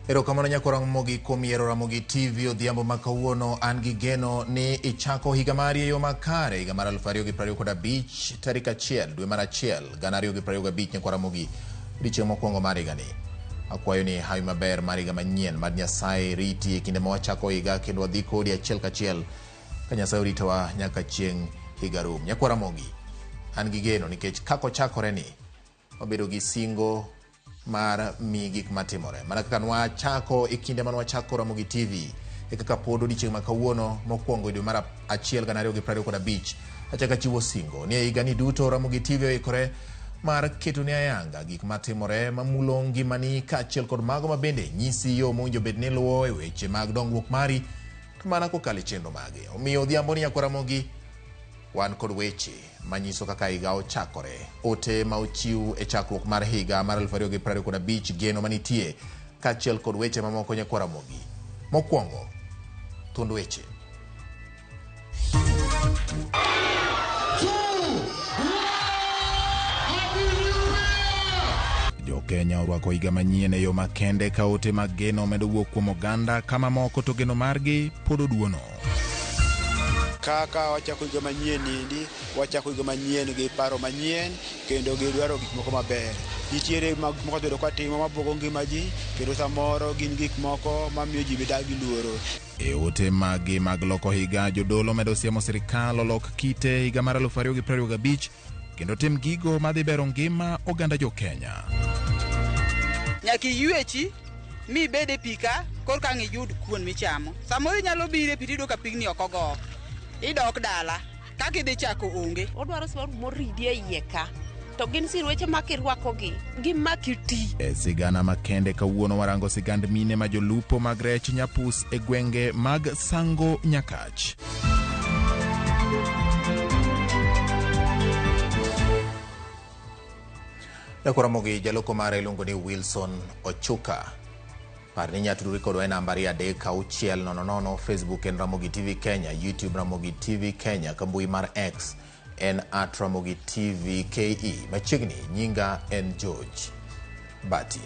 Erokamano nyakwa Ramogi kuom yiero Ramogi TV odhiambo ma kawuono. An gi geno ni ichako higa mari e yo makare, higa mar 2025 tarik 1 dwe mar 1 2025 nyakwa Ramogi, odiechieng' mokwongo mar higani. Akwayo ni hawi maber mar higa manyien mad Nyasaye riti e kinde ma wachako higa kendo wadhi kodi achiel kachiel ka Nyasaye oritowa nyaka chieng' higa rum. Nyakwa Ramogi, an gi geno nikech kaka ochakore ni wabedo gi singo mar mi gik matimore mana kaka nwachako e kinde mane wachako Ramogi TV e kaka pod odiechieng' ma kawuono mokwongo e dwe mar 1 2025 achako achiwo singo ni e higani duto Ramogi TV oikore mar ketoni ayanga gik matimore mamulo ngimani kaachiel kod mago ma bende nyisi yo mowinjo bed ni iluwo e weche mag dongruok mari to mana kokalo e chenro mage. Omiyo odhiambo ni nyakwa Ramogi wan kod weche manyiso kaka higa ochakore, ote ma ochiw e chakruok mar higa mar 2025, geno manitie kaachiel kod weche mamoko nyakwa Ramogi. Mokwongo, thuond weche. Jo-Kenya orwako higa manyien e yo makende ka ote mag geno medo wuok kuom oganda ka mamoko to geno margi pod oduono. Kaka wachako higa manyien niendi, wachako higa manyien gi paro manyien kendo gi dwaro gik moko maber. Nitiere mag moko bedo katimo mabuogo ngima ji kendo samoro gin gik moko mamiyo ji bedo gi luoro. E ote maggi mag loko higa, jodolo medo siemo sirikal olok kite higa mar 2025 kendo tim gigo madhi bero ngima oganda jo-Kenya. Nyaka iywechi mi ibed e pi ka korka ang' iyud kuon michamo. Samoro inyalo biro e pi tiyudo ka pigni ok ogo. Idok dala, kaka idhi chako onge. Odwaro siruaru moridi e iye ka. To gin sirueche ma kirwakogi, gimaki ti. E sigana makende kawuono warango sigand mine ma jolupo mag rech Nyapus e gwenge mag Sango Nyakach. Nyakwar Ramogi jaloko mare iluongo ni Wilson Ochuka. Par ni inyalo tudori kodwa e namba 23600, Facebook en Ramogi TV Kenya, YouTube Ramogi TV Kenya, ka mbui mar X en at Ramogi TV KE. Machiegni nyinga en George Bati.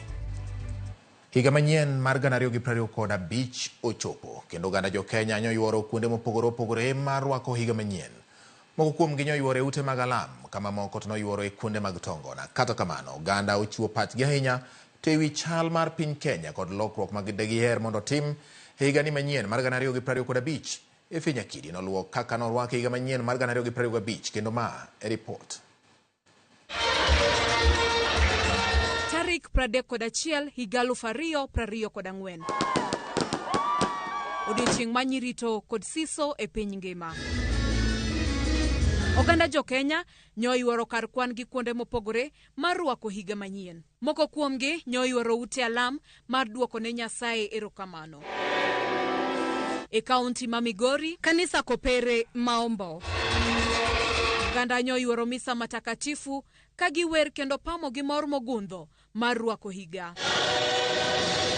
Higa manyien mar 2025 ochopo kendo oganda jo Kenya nyoyuoro kuonde mopogore opogore mar rwako higa manyien. Moko kuomgi nyoyuoro e ute mag alam ka mamoko to noyuoro e kuonde mag tongona. Kata kamano, oganda ochiwo pachgi ahinya to ewi chal mar piny Kenya kod lokruok ma degiher mondo otim e higani manyien mar 2025. Efe Nyakidi noluwo kaka norwak higa manyien mar 2025 kendo ma e ripot. Tarik 31 higa 2024. Odiochieng' ma nyirito kod siso e piny ngima. Oganda jo Kenya nyoyuoro kar kwan gi kuonde mopogore mar rwako higa manyien. Moko kuomgi nyoyuoro ute alam mar duoko ne Nyasaye erokamano. E kaunti ma Migori, kanisa Kopere Maombo. Oganda nyoyuoro misa matakatifu ka giwer kendo pamo gi mor mogundho mar rwako higa.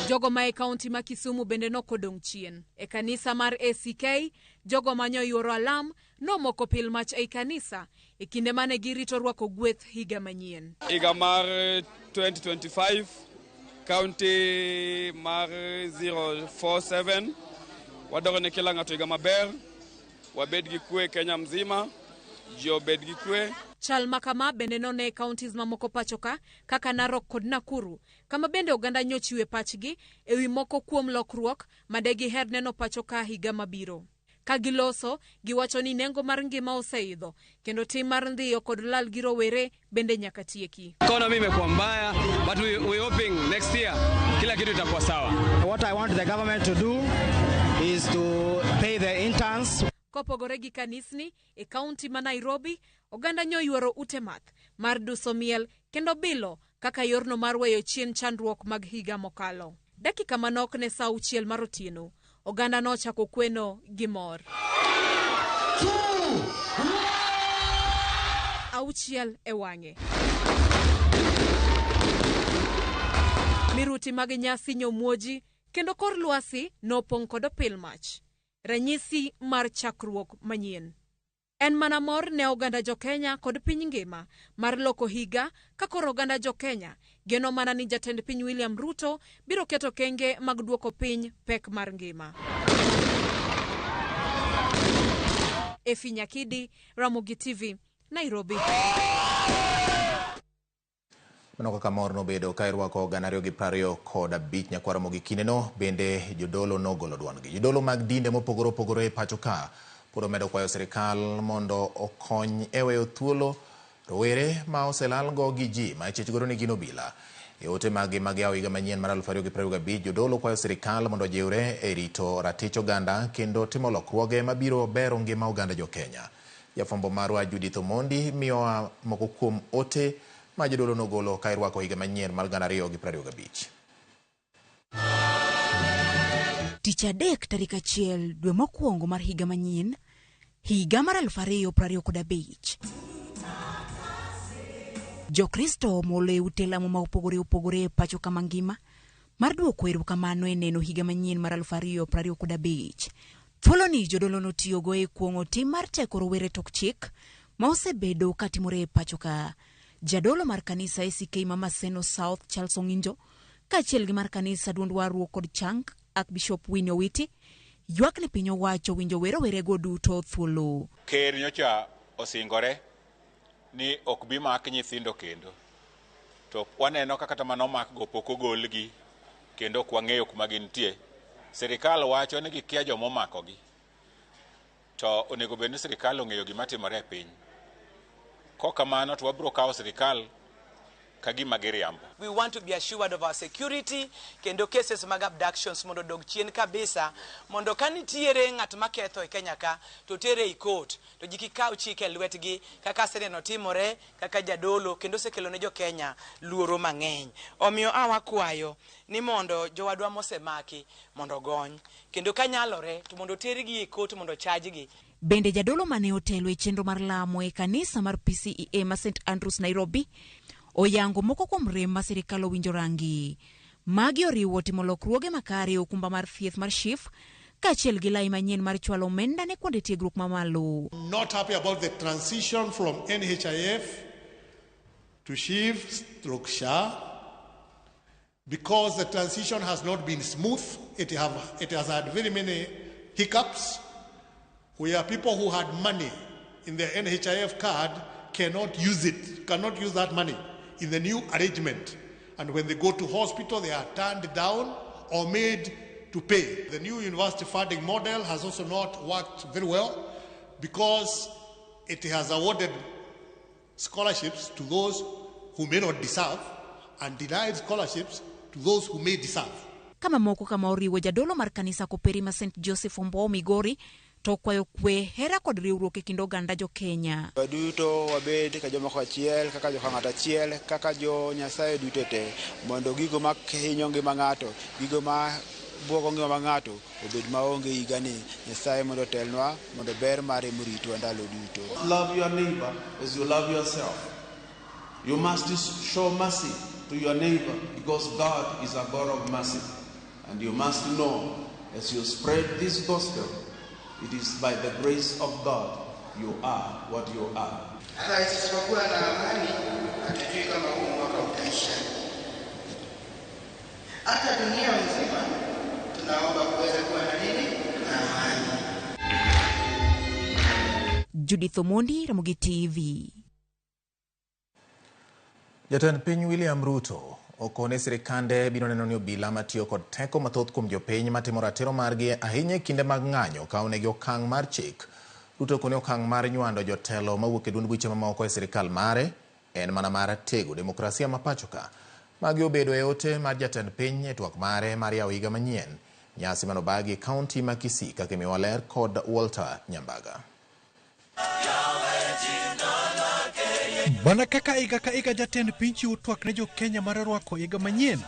Jogo ma e kaunti ma Kisumu bende nokodong' chien. E kanisa mar ACK, jogo ma nyoyuoro alam nomoko pil mach ei kanisa e kinde mane girito rwako gweth higa manyien. Higa mar 2025, county mar 047, wadwaro ne kila ng'ato higa maber, wabed gi kwe Kenya mzima, ji obed gi kwe. Chal ma kama bende none e counties mamoko pacho ka kaka Narok kod Nakuru, kama bende oganda nyochiwe pachgi ewi moko kuom lokruok ma degiher neno pacho ka higa mabiro. Ka giloso, giwacho ni nengo mar ngima oseidho kendo tim mar ndhiyo kod lal gi rowere bende nyaka tieki. Economy imekuwa mbaya, but we hoping next year kila kitu itakuwa sawa. What I want the government to do is to pay the interns. Kopogore gi kanisni, e kaunti ma Nairobi, oganda nyoyuoro ute math mar duso miel kendo bilo kaka yorno mar weyo chien chandruok mag higa mokalo. Dakika manok ne saa 6 mar otieno, oganda nochako kweno gi mor. 6 e wang'e. Miruti mag nyasi nyomuoji kendo kor lwasi nopong' kod opil mach. Ranyisi mar chakruok manyien. En mana mor ne oganda jo Kenya kod piny ngima mar loko higa ka koro oganda jo Kenya Geno mana ni jatend piny William Ruto biro keto kenge mag duoko piny pek mar ngima. Efi Nyakidi, Ramogi TV, Nairobi. Mano kaka mor nobedo ka irwako 2025 nyakwar Ramogi kindeno bende jodolo nogolo duondgi. Jodolo mag dinde mopogore opogore e pacho ka pod omedo kwayo sirikal mondo okony e weyo thuolo rowere ma oselalgo gi ji ma ichich godo ni gin obila. E ote maggi mag yawo higa manyien mar 2025, jodolo kwayo sirikal mondo ojiwre e rito ratich oganda kendo timo lokruoge mabiro bero ngima oganda jo-Kenya. Jafwambo marwa Judith Omondi miyowa moko kuom ote ma jodolo nogolo ka irwako higa manyien mar 2025. Tich adek tarik 1 dwe mokwongo mar higa manyien, higa mar 2025. Jokristo molo e ute lamo ma opogore opogore e pacho kama ngima mar duoko erokamano e neno higa manyien mar 2025. Thuoloni jodolo notiyogo e kuong'o tim mar teko rowere tok chik ma osebedo katimore e pacho ka. Jadolo mar kanisa ACK ma Maseno South Charles Ong'injo kaachiel gi mar kanisa duond warruok kod chang Archbishop Winnie Owiti ywak ni piny owacho winjo we rowerego duto thuolo. Ker nyocha osingore ni ok bi mak nyithindo kendo, to waneno ka kata mano omakgo pok ogolgi kendo ok wang'eyo kuma gintie. Sirikal wacho ni gikia joma omakogi, to onego bed ni sirikal ong'eyo gima timore e piny. Kok kamano to wabiro kawo sirikal ka gima giriambo. We want to be assured of our security kendo cases mag abductions mondo odog chien kabisa, mondo ka nitiere ng'at maketho e Kenya ka to tere ei court, to ji kik kaw chik e lwetgi kaka aseneno timore kaka jadolo kendo osekelo ne jo Kenya luoro mang'eny. Omiyo a wakwayo ni mondo jowadwa mosemaki mondo ogony, kendo kanyalore to mondo otergi e court mondo ochajgi. Bende jadolo mane otelo e chenro mar lamo e kanisa mar PCEA ma St Andrews Nairobi oyango moko kuom rem ma sirikal owinjo rangi. Magi oriwo timo lokruoge makare e okumba mar thieth mar SHIF kaachiel gi lai manyien mar chwalo omenda ne kuonde tiegruok mamalo. Not happy about the transition from NHIF to SHIF stroke SHA because the transition has not been smooth. It has had very many hiccups where people who had money in their NHIF card cannot use it, cannot use that money in the new arrangement. And when they go to hospital, they are turned down or made to pay. The new university funding model has also not worked very well because it has awarded scholarships to those who may not deserve and denied scholarships to those who may deserve. Kama moko kama oriwo jadolo mar kanisa Koperi ma St Joseph Ombowo Migori to kwayo kwe, hera kod riwruok e kind oganda jo Kenya. Waduto wabed ka jomoko achiel, kaka joka ng'ato achiel, kaka jo Nyasaye duto te, mondo gigo ma hinyo ngima ng'ato, gigo ma buogo ngima ma ng'ato obed maonge higani. Nyasaye mondo otelnwa, mondo ber mare moritwa ndalo duto. Love your neighbor as you love yourself. You must show mercy to your neighbor because God is a God of mercy. And you must know, as you spread this gospel, it is by the grace of God you are what you are. Isipokuwa na amani, hatujui kama huu mwaka utaisha. Hata dunia mzima tunaomba kuweza kuwa na nini? Na amani. Judith Omondi, Ramogi TV. Jatend piny William Ruto okone sirikande biro neno ni obila matiyo kod teko mathoth kuom jopiny matimo ratiro margi ahinya e kinde mag ng'anyo kawo negi okang' mar chik. Ruto okone okang' mar nywando jotelo mawuok e duond buche mamoko e sirikal mare en mana mar tego demokrasia ma pacho ka. Magi obedo e ote mar jatend piny e twak mare mar yawo higa manyien. Nyasi manobagi e kaunti ma Kisii kaka imiyowa ler kod Walter Nyambaga. Mana kaka higa ka higa jatend piny chiwo twak ne jo-Kenya mar rwako higa manyien,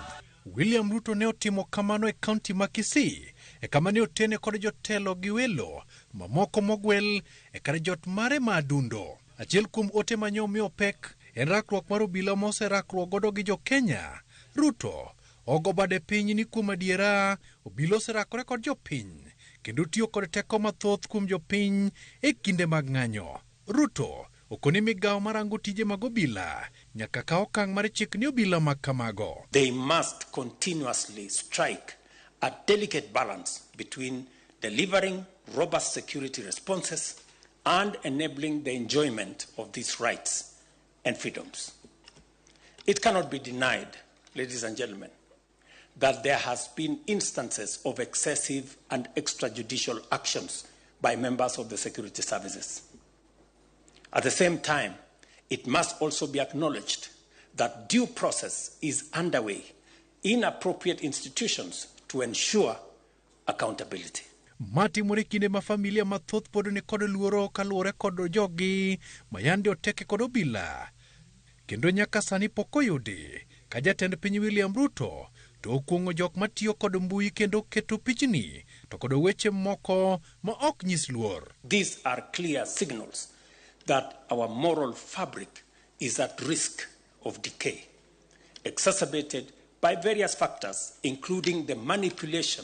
William Ruto ne otimo kamano e kaunti ma Kisii, e kama ne otene kod jotelo gi welo mamoko mogwel e kar jot mare ma Adundo. Achiel kuom ote ma omiyo pek en rakruok mar obila moserakruok godo gi jo-Kenya. Ruto ogo bade piny ni kuom adiera obila oserakore kod jopiny kendo tiyo kod teko mathoth kuom jopiny e kinde mag ng'anyo. Ruto Okoni migawo marango tije mag obila nyaka kaw okang' mar chik ni obila mag kamago. They must continuously strike a delicate balance between delivering robust security responses and enabling the enjoyment of these rights and freedoms. It cannot be denied, ladies and gentlemen, that there has been instances of excessive and extrajudicial actions by members of the security services. At the same time, it must also be acknowledged that due process is underway in appropriate institutions to ensure accountability. Ma timore kinde ma familia mathoth pod ni kod luoro kaluwore kod joggi ma yande oteke kod obila kendo nyaka sani pok oyudi ka jatend piny William Ruto to okuong'o jok matiyo kod mbui kendo keto pichni to kod weche moko ma ok nyis luor. These are clear signals that our moral fabric is at risk of decay, exacerbated by various factors, including the manipulation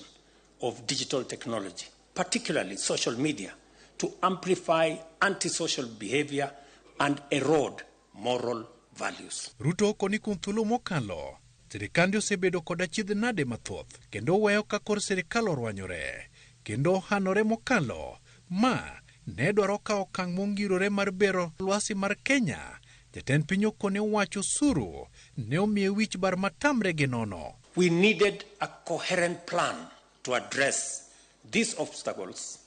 of digital technology, particularly social media, to amplify antisocial behavior and erode moral values. Ruto okoni kuom thuolo mokalo, sirikande osebedo kod achiedh nade mathoth kendo weyo ka kor sirikal orwanyore kendo ohanore mokalo ma ne dwaro kawo okang' mongirore mar bero lwasi mar Kenya. Jatend piny okone wacho osuru ne omiye wich bar matamre gi nono. We needed a coherent plan to address these obstacles,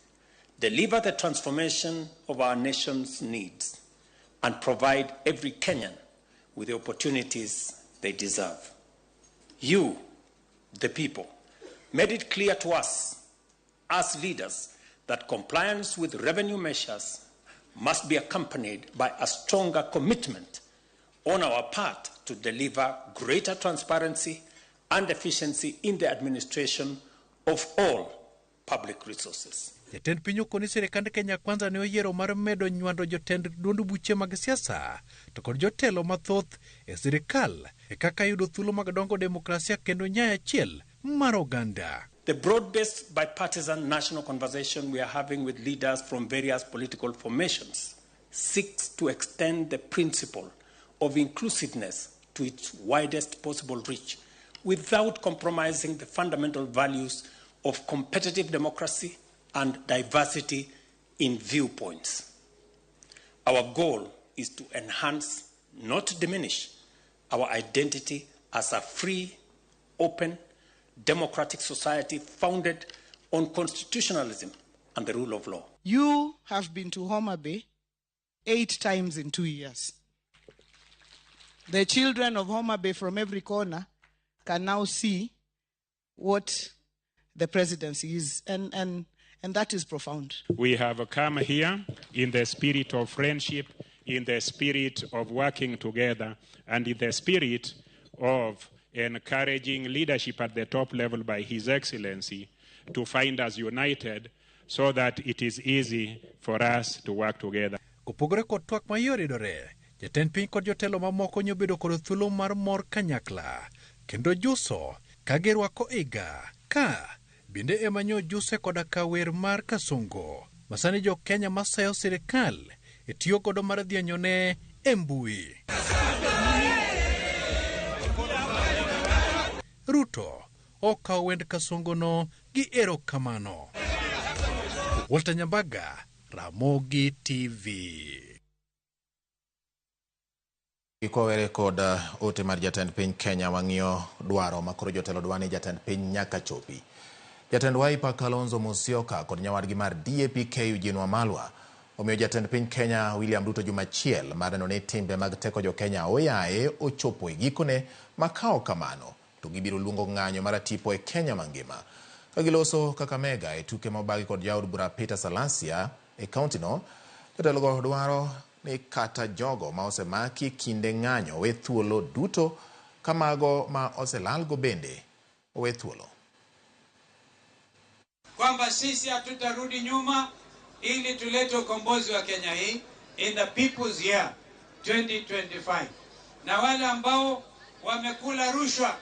deliver the transformation of our nation's needs, and provide every Kenyan with the opportunities they deserve. You, the people, made it clear to us as leaders that compliance with revenue measures must be accompanied by a stronger commitment on our part to deliver greater transparency and efficiency in the administration of all public resources. Jatend piny okoni sirikand Kenya Kwanza ne oyiero mar medo nywando jotend duond buche mag siasa to kod jotelo mathoth e sirikal e kaka yudo thuolo mag dongo demokrasia kendo nyayo achiel mar oganda. The broad-based bipartisan national conversation we are having with leaders from various political formations seeks to extend the principle of inclusiveness to its widest possible reach without compromising the fundamental values of competitive democracy and diversity in viewpoints. Our goal is to enhance, not diminish, our identity as a free, open, democratic society founded on constitutionalism and the rule of law. You have been to Homa Bay 8 times in 2 years. The children of Homa Bay from every corner can now see what the presidency is, and that is profound. We have come here in the spirit of friendship, in the spirit of working together, and in the spirit of encouraging leadership at the top level by His Excellency to find us united so that it is easy for us to work together. Kopogore kod twak mayoridore, jatend piny kod jotelo mamoko nyobedo kod thuolo mar mor kanyakla kendo juso ka girwako higa ka bende ema nyo juse koda ka wer mar Kasongo masani jo Kenya masayo sirikal e tiyo godo mar dhianyone e mbui. Ruto okawo wend Kasongono gi erokamano. Walter Nyambaga, Ramogi TV. Kikowere kod ote mar jatend piny Kenya wang'iyo dwaro makoro jotelo dwa ni jatend piny nyaka chopi. Jatend Wiper Kalonzo Musyoka kod nyawadgi mar DAP-K Eugene Wamalwa omiyo jatend piny Kenya William Ruto juma achiel mar neno ni timbe mag teko jo Kenya oyaye ochopo e gikone makao kamano to gibiro luongo ng'anyo mar atipo e Kenya mangima. Ka giloso Kakamega e tuke mobagi kod jaod bura Peter Salasya e kaunti no, jotelogo dwaro ni kata jogo ma osemaki kinde ng'anyo owe thuolo duto ka mago ma oselalgo bende owe thuolo. Kwamba sisi hatutarudi nyuma ili tulete ukombozi wa Kenya hii in the people's year 2025. Na wale ambao wamekula rushwa,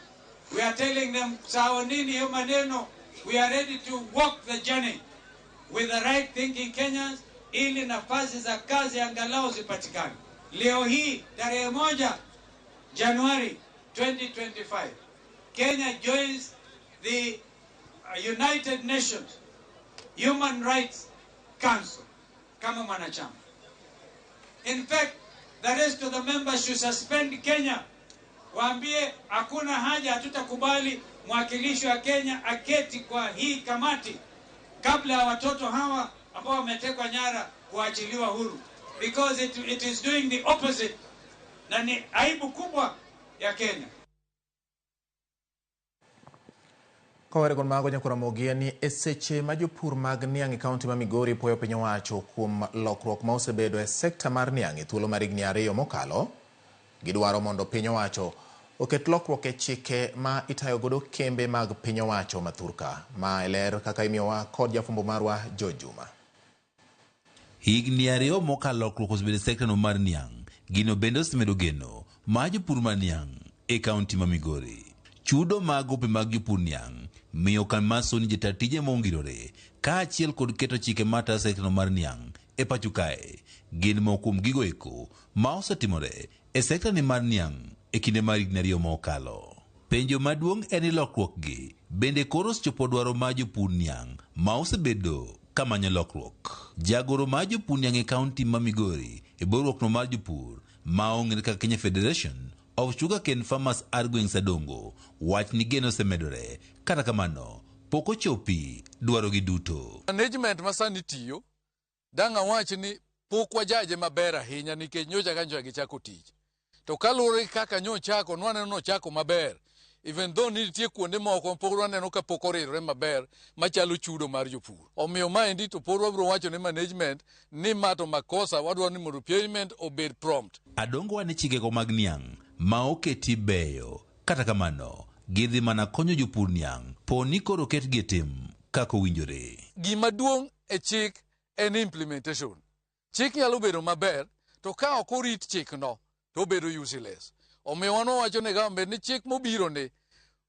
we are telling them sawa nini hiyo maneno, we are ready to walk the journey with the right thinking Kenyans ili nafasi za kazi angalau zipatikane. Leo hii tarehe 1 Januari 2025, Kenya joins the United Nations Human Rights Council kama mwanachama. In fact, the rest of the members should suspend Kenya. Waambie hakuna haja, hatutakubali mwakilishi wa Kenya aketi kwa hii kamati kabla ya watoto hawa ambao wametekwa nyara kuachiliwa huru, because it is doing the opposite, na ni aibu kubwa ya Kenya. Kowere kod mago nyakora Ramogi ni e seche ma jopur mag niang' e kaunti ma Migori puoyo piny owacho kuom lokruok ma osebedo e sekta mar niang' e thuolo mar higni 2 mokalo, gidwaro mondo piny owacho oket lokruok e chike ma itayo godo kembe mag piny owacho mathurka. Ma e ler kaka imiyowa kod jafwambo marwa George Juma. Higni 2 mokalo lokruok osebedo e sekta no mar niang'. Gino bende osemedo geno mar jopur mar niang' e kaunti ma Migori. Chudo mag gope mag jopur niang' miyo kambi mar Sony jotaa tije mongirore kaachiel kod keto chike matayo sekta no mar niang' e pacho kae gin moko kuom gigo eko ma osetimore e sekta ni mar niang' e kinde mar higni 2 mokalo. Penjo maduong' en ni lokruok gi bende koro osechopo dwaro mar jopur niang' ma osebedo kamanyo lokruok. Jagoro mar jopur niang' e kaunti ma Migori e riwruok no mar jopur ma ong'ere kaka Kenya Federation of Sugarcane Farmers Argwings Adongo wach ni geno osemedore, kata kamano pok ochopi dwaro gi duto. Management ma sani tiyo, dang' awach ni pok wajaje maber ahinya nikech nyocha ka nyocha gichako tich. To kaluwore gi kaka nyochako, nwaneno nochako maber. Even though nitie kuonde moko pok waneno ka pok oridore maber machalo chudo mar jopur. Omiyo maendi to pod wabiro wacho ne management ni ma to makosa, wadwaro ni mondo payment obed prompt. Adongo wane chikego mag niang' ma oketi beyo, kata kamano gidhi mana konyo jopur niang' po ni koro oketgi e tim kaka owinjore. Gima duong' e chik en implementation. Chik nyalo bedo maber to ka ok orit chikno to obedo useless. Omiyo wan wawacho ne government ni chik mobiro ni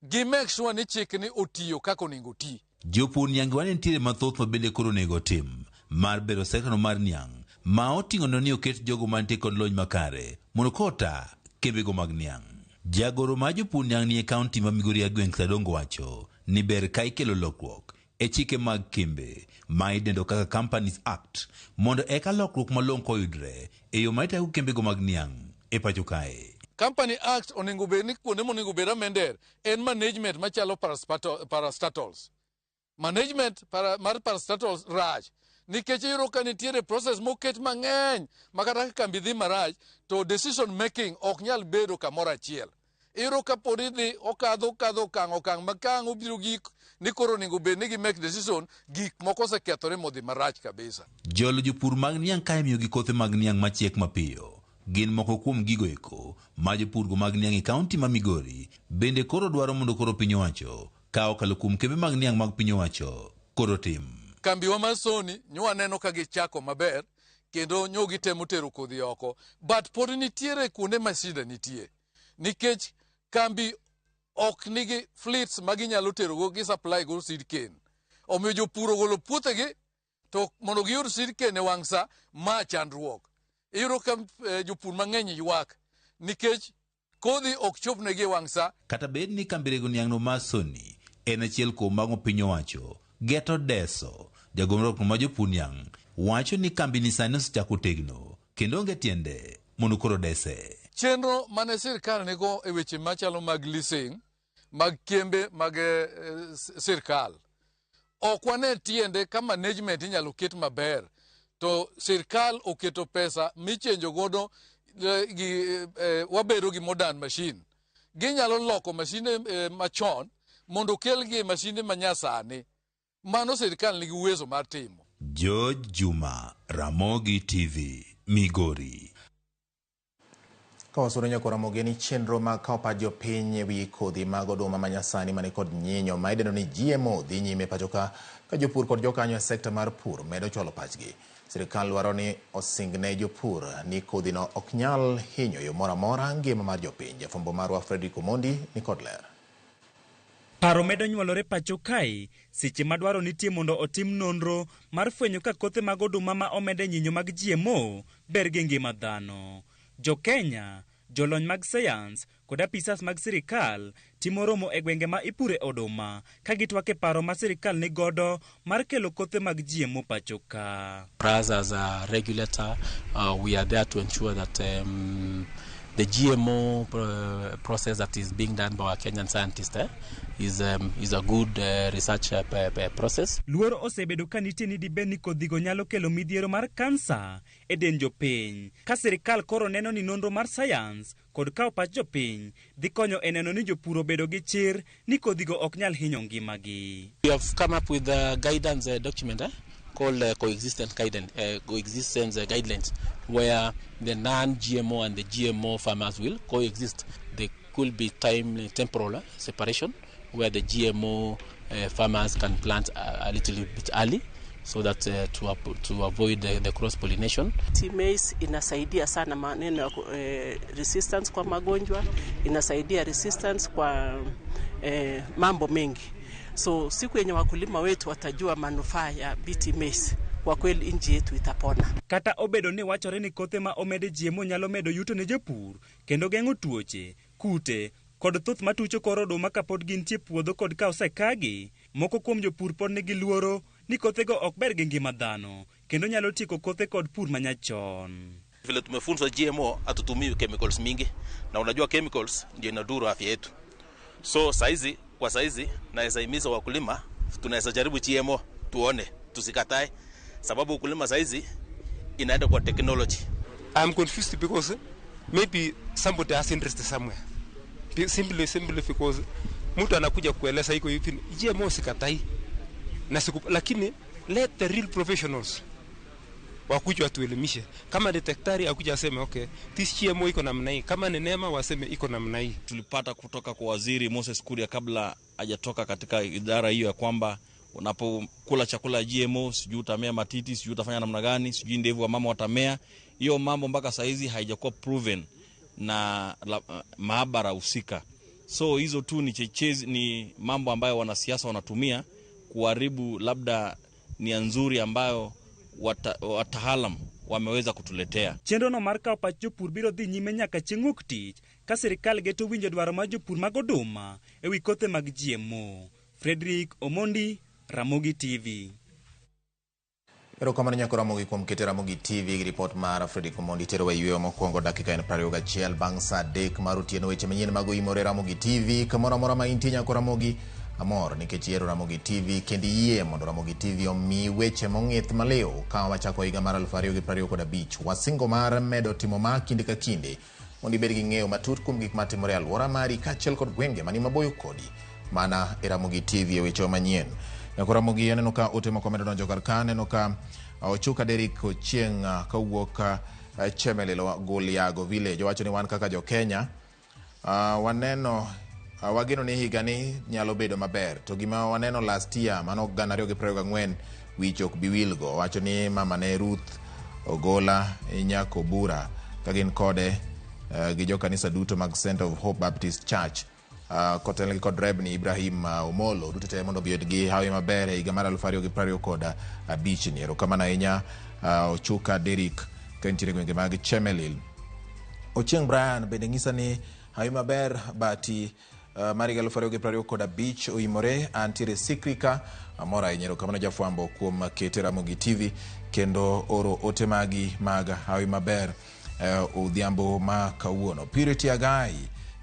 gi make sure ni chik ni otiyo kaka onego oti. Jopur niang' wane nitiere mathoth ma bende koro onego tim mar bero sekta no mar niang' ma oting'o ni oket jogo mantie kod lony makare mondo kota kembego mag niang'. Jagoro mar jopur niang' ni e kaunti ma Migori Agweng' Adongo wacho ni ber ka ikelo lokruok e chike mag kembe ma idendo kaka Companies Act mondo eka lokruok malong'o koyudre e yo ma itayo kembego mag niang' e pacho kae. Company Act onego bed ni kuonde monego bed amended en management machalo parastatals. Management mar parastatals rach nikech iyudo ka nitiere process moket mang'eny ma kata ka kambi dhi marach to decision making ok nyal bedo kamoro achiel. Iyudo ka pod idhi okadho okang' ma ka ang' obiro gik ni koro onego bed ni gi make decision, gik moko osekethore modhi marach kabisa. Jolo jopur mag niang' ka imiyogi kothe mag niang' machiek mapiyo gin moko kuom gigo eko ma jopurgo mag niang' e kaunti ma Migori bende koro dwaro mondo koro piny owacho ka okalo kuom kembe mag niang' mag piny owacho koro tim. Kambiwa mar Sony nyo waneno ka gichako maber kendo nyo gitemo tero kodhi oko, but pod nitiere kuonde ma shida nitie nikech kambi ok nigi fleets ma ginyalo terogo gi supply go seed cane. Omiyo jopur ogolo puothegi to mondo giyud seed cane e wang' sa ma chandruok. Iyudo ka jopur mang'eny ywak nikech kodhi ok chopnegi e wang' sa. Kata bed ni kambi rego niang' no mar Sony en achiel kuom mago piny owacho geto deso, jagomruok ma jopur niang' wacho ni kambi ni sani osechako tegno kendo onge tiende mondo koro dese. Chenro mane sirkal nigo e weche machalo mag leasing mag kembe mag sirkal ok wane tiende ka management inyalo ket maber to sirkal oketo pesa michenjo godo wabedo gi modern machine. Ginyalo loko masinde machon mondo okelgi masinde manyasani. Mano sirkal nigi uwezo mar timo. George Juma, Ramogi TV, Migori. Ka wasuro nyakora Ramogi ni chenro mag kawo pach jopiny ewi kodhi mag oduma manyasani mani kod nyinyo ma idendo ni GMO dhi nyime pacho ka jopur kod jokanyo e sekta mar pur medo chwalo pachgi. Sirkal dwaro ni osingne jopur ni kodhino ok nyal hinyo yo moro amora ngima mar jopiny. Jafwambo marwa Fredrick Omondi ni kod ler. Paro medo nyuolore pacho kae seche ma dwaro nitie mondo otim nonro mar fwenyo ka kothe mag oduma ma omede nyinyo mag GMO ber gi ngima dhano. Jo Kenya, jolony mag sayans kod apisas mag sirikal timo romo e gwenge ma ipure oduma ka gitwak e paro ma sirikal ni godo mar kelo kothe mag GMO pacho ka. Us as a regulator, we are there to ensure that the GMO process that is being done by our Kenyan scientists is a good research process. Luoro osebedo ka nitie ni dibed ni kodhigo nyalo kelo midhiero mar kansa e dend jopiny. Ka sirikal koro neno ni nonro mar sayans kod kawo pach jopiny dhi konyo e neno ni jopur obedo gi chir ni kodhigo ok nyal hinyo ngimagi. We have come up with a guidance document called coexistence guidelines, where the non-GMO and the GMO farmers will coexist. There could be time temporal separation, where the GMO farmers can plant a little bit early, so that to avoid the cross pollination. Maize inasaidia sana maneno ya resistance kwa magonjwa, inasaidia resistance kwa mambo mengi. So siku yenye wakulima wetu watajua manufaa ya BT maize, kwa kweli nchi yetu itapona. Kata obedo ni wachore ni kothe ma omede GMO nyalo medo yuto ne jopur kendo geng'o tuoche, kute kod thuth matucho kor oduma kapod gintie puodho kod ka osekagi, moko kuom jopur pod nigi luoro ni kothego ok ber gi ngima dhano kendo nyalo tieko kothe kod pur manyachon. Vile tumefunzwa GMO hatutumii chemicals mingi, na unajua chemicals ndio inadhuru afya yetu. So saizi, kwa saizi naweza himiza wakulima, tunaweza jaribu GMO tuone, tusikatae, sababu ukulima saizi inaenda kwa technology. I'm confused because maybe somebody has interest somewhere. Simply because mtu anakuja kueleza iko hivi, GMO sikatai na siku, lakini let the real professionals wakuja watuelimishe. Kama ni daktari akuja aseme okay, this GMO iko namna hii, kama ni NEMA waseme iko namna hii. Tulipata kutoka kwa Waziri Moses Kuria kabla hajatoka katika idara hiyo ya kwamba unapokula chakula GMO sijui utamea matiti, sijui utafanya namna gani, sijui ndevu wa mama watamea. Hiyo mambo mpaka saizi haijakuwa proven na maabara husika. So hizo tu ni chechezi, ni mambo ambayo wanasiasa wanatumia kuharibu labda nia nzuri ambayo wataalam wameweza kutuletea. Chenro no mar kawo pach jopur biro dhi nyime nyaka chieng' wuok tich ka sirikal geto winjo dwaro mar jopur mag oduma ewi kothe mag GMO. Frederick Omondi, Ramogi TV. Erokamano nyako Ramogi kuom kete Ramogi TV gi ripot mar Frederick Omondi terowa e yweyo mokwongo dakika en 21 bang' saa 3 mar otieno. Weche manyien mag oimore Ramogi TV kamoro amora ma intie nyako Ramogi amor nikech ihero Ramogi TV kendo iyie mondo Ramogi TV omi weche mong'ith maliw ka wachako higa mar 2025. Wasingo mar medo timo ma kinde ka kinde mondo ibed gi ng'eyo matut kuom gik matimore e alwora mari kaachiel kod gwenge mani maboyo kodi mana e Ramogi TV e weche manyien. Nyako Ramogi aneno ka ote moko medo donjo kar ka, aneno ka Ochuka Derrick Ochieng' kawuok Chemelil Goliago Village owacho ni wan kaka jo Kenya waneno wageno ni higani nyalo bedo maber to gima waneno last year mano 2024 wich ok bi wilgo. Owacho ni mama ne Ruth Ogola Nyakobura ka gin kode gi jokanisa duto mag Center of Hope Baptist Church kotelnegi kod Rebni Ibrahim Omolo duto te mondo obed gi hawi maber e higa mar 2025 ni. Erokamano ahinya Ochuka Derrick ka nitiere gwenge mag Chemelil. Ochieng' Brian bende ng'isa ni hawi maber bati mar higa 2025 oimore antiere Sikrika amor ahinya. Erokamano jafwambo kuom kete Ramogi TV kendo oro ote magi mag hawi maber odhiambo ma kawuono. Purity Agai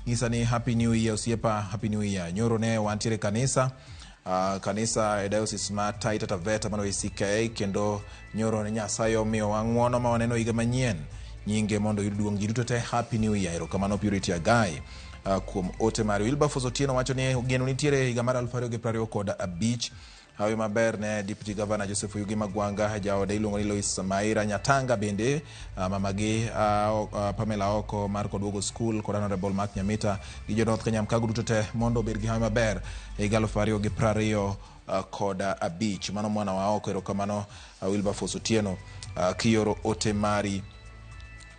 ng'isa ni happy new year osiepa, happy new year. Nyoro ne wantiere kanisa kanisa e diocese ma Taita Taveta mano ACK kendo nyoro ne Nyasaye omiyowa ng'uono ma waneno higa manyien nyinge mondo oyud duong' ji duto te happy new year. Erokamano Purity Agai kuom ote mari. Wilberforce Otieno wacho ni geno nitiere higa mar 2025. Hawi maber ne Deputy Governor Joseph Oyugi Magwanga, jaode iluongo ni Lois Maira Nyatanga bende mamagi Pamela Oko mar Koduogo School kod Honorable Mark Nyamita gi jo North Kenya Mkago duto te mondo obed gi hawi maber e higa 2025. Mano mwana wa oko. Erokamano Wilberforce Otieno kioro ote mari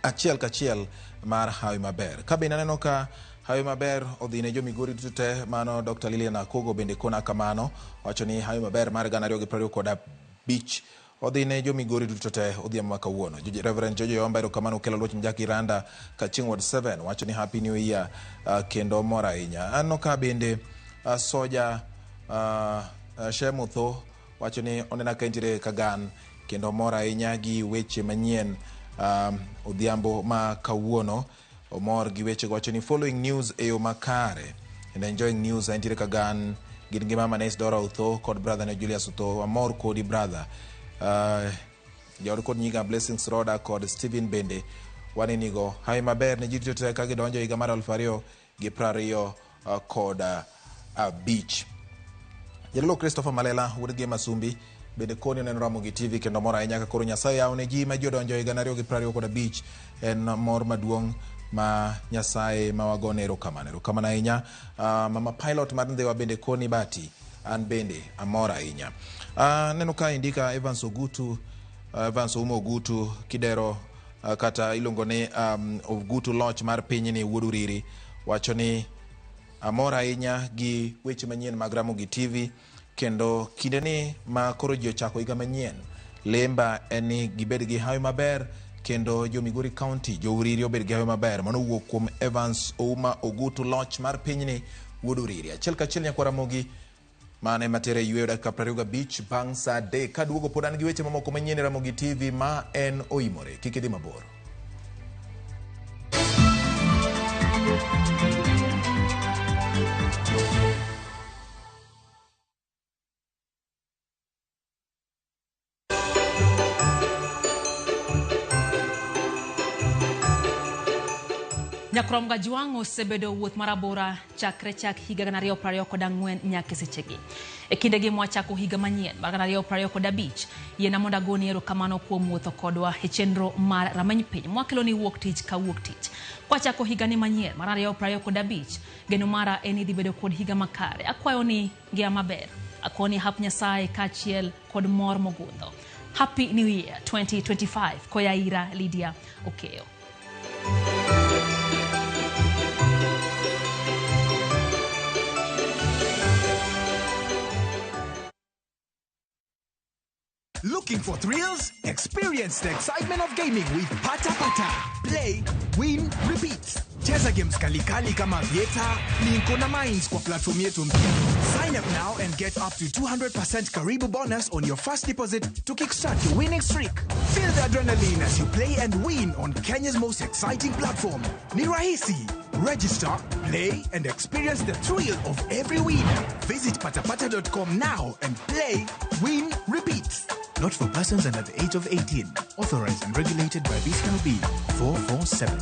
achiel kachiel mar hawi maber. Ka bende aneno ka Hawi maber odhi ne jo-Migori duto te, mano Dr. Lilian Akogo bende kona kamano, wacho ni hawi maber mar 2025 odhi ne jo-Migori duto te odhiambo ma kawuono. Reverend Jojo Yomba erokamano kelo luoch Mjaki Randa Kaching Ward 7 wacho ni happy new year kendo mor ahinya. Aneno ka bende Soja Shemutho wacho ni onena ka entiere Kagan kendo mor ahinya gi weche manyien odhiambo ma kawuono. Omor gi weche wacho ni following news e yo makare and enjoying news entiere Kagan gin gi mama Nes Dora Utho kod brother ne Julius Utho amor kodi brother. Jaod kod nyiga Blessings Roda kod Steven bende wanenigo. Hawi maber ne ji duto te ka gidonjo higa mar 2025. Jadolo Christopher Malela wuod Gema Sumbi bende koni oneno Ramogi TV kendo mor ahinya ka koro Nyasaye yawo ne ji ma ji odonjo higa 2025 en mor maduong' ma Nyasaye ma wagone erokamano. Erokamano ahinya. Mama Pilot mar Ndhiwa bende koni bati an bende amor ahinya. Aneno ka indika Evans Ogutu, Evans Oumo Ogutu kidero kata iluongo ni Ogutu loch mar pinyni wuod Uriri wacho ni amor ahinya gi weche manyien mag Ramogi TV kendo kindeni ma koro ji ochako higa manyien lemba en ni gibed gi hawi maber kendo jo Migori County jo Uriri obed gi hawi maber. Mano wuok kuom Evans Ouma Ogutu loch mar pinyni wuod Uriri. Achiel kachiel nyakwa Ramogi mane matere yweyo dakika 25 bang' saa 3 kaduogo pod an gi weche mamoko manyien e Ramogi TV ma en oimore. Kik idhi mabor. Nyakrom Gajwang' osebedo wuoth marabora chakre chak higa 2024 nyaka sechegi. E kindegi mwachako higa manyien mar 2025, yiena mondo agoni erokamano kuom wuotho kodwa e chenro mar rameny piny mwakelo ni wuok tich ka wuok tich. Kwachako higani manyien mar 2025, geno mara en idhi bedo kod higa makare. Akwayo ni ngima maber, akoni hap Nyasaye kaachiel kod mor mogundho. Happy New Year 2025 koya ira Lydia Okeyo. Looking for thrills? Experience the excitement of gaming with Pata Pata. Play, win, repeat. Cheza games kalikali kama Vieta, Linko na Mines kwa platform yetu mpya. Sign up now and get up to 200% Karibu bonus on your first deposit to kickstart your winning streak. Feel the adrenaline as you play and win on Kenya's most exciting platform. Ni rahisi. Register, play, and experience the thrill of every win. Visit patapata.com now and play, win, repeat. Not for persons under the age of 18. Authorized and regulated by BCLB 447.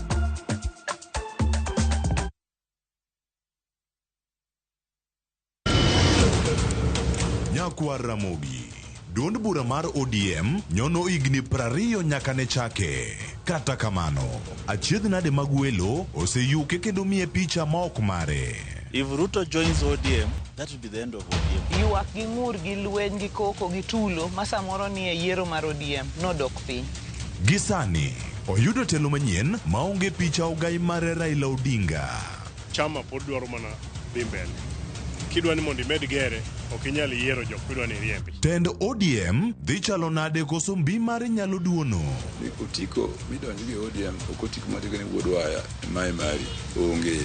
Nyakwar Ramogi. Duond bura mar ODM nyono higni 20 nyaka ne chake. Kata kamano, achiedh nade mag welo oseyuke kendo miye picha ma ok mare. If Ruto joins ODM, that will be the end of ODM. Ywak gi ng'ur gi lweny gi koko gi tulo ma samoro ni e yiero mar ODM nodok piny. Gi sani, oyudo telo manyien maonge picha ogai mare Raila Odinga. Chama pod dwaro mana dhi mbele. Kidwa ni mondo imed gere, ok inyal yiero jok midwa ni iriembi. Tend ODM dhi chalo nade koso mbi mare nyalo duono? Ni otiko midonjo gi ODM ok otiko matiko ni wuod waya mae mari onge.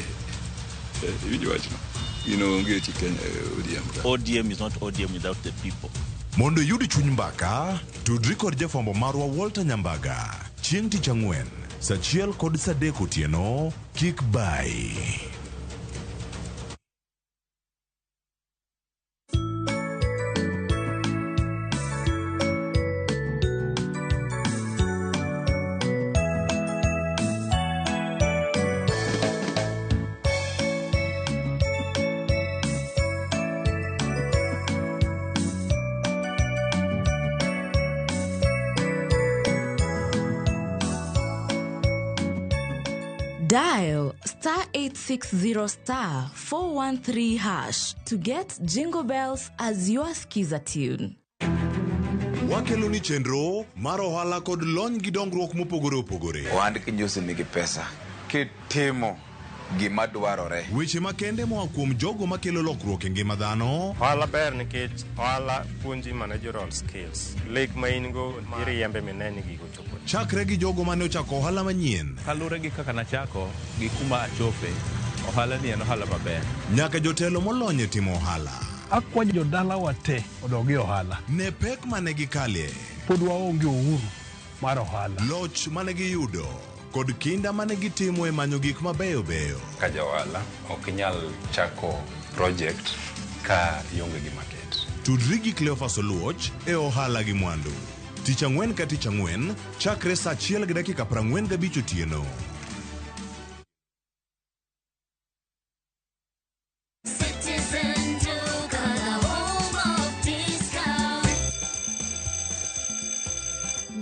Iwinjo wachno? Gino onge e Kenya ODM ka. ODM is not ODM without the people. Mondo iyud chuny mbaka, tudri kod jafwambo marwa Walter Nyambaga chieng' tich ang'wen saa 1 kod saa 3 otieno kik bai. Dial star 860 star 413 hash to get Jingle Bells as your skiza tune. Wakelo ni chenro mar ohala kod lony gi dongruok mopogore opogore. Ohand kinjosi nigi pesa. Kitimo Gima dwarore. Weche makende moa kuom jogo makelo lokruok e ngima dhano. Ohala ber nikech ohala puonji managerial skills. Lek ma in go iriembe mine ni gigo chopo. Chakre gi jogo mane ochako ohala manyien. Kaluwore gi kaka nachako gi kuma achope, ohala ni en ohala maber. Nyaka jotelo molony e timo ohala. Akwayo jodalawa te odog e ohala. Ne pek mane gikale. Pod waonge uhuru mar ohala. Loch mane giyudo kod kinda mane gitimo e manyo gik mabeyo beyo. Ka ja ohala ok inyal chako project ka ionge gi market. Tudri gi Cleophas Oluoch e ohala gi mwandu. Tich ang'wen ka tich ang'wen, chakre saa 1:45 otieno. Citizen Duka, the home of discount.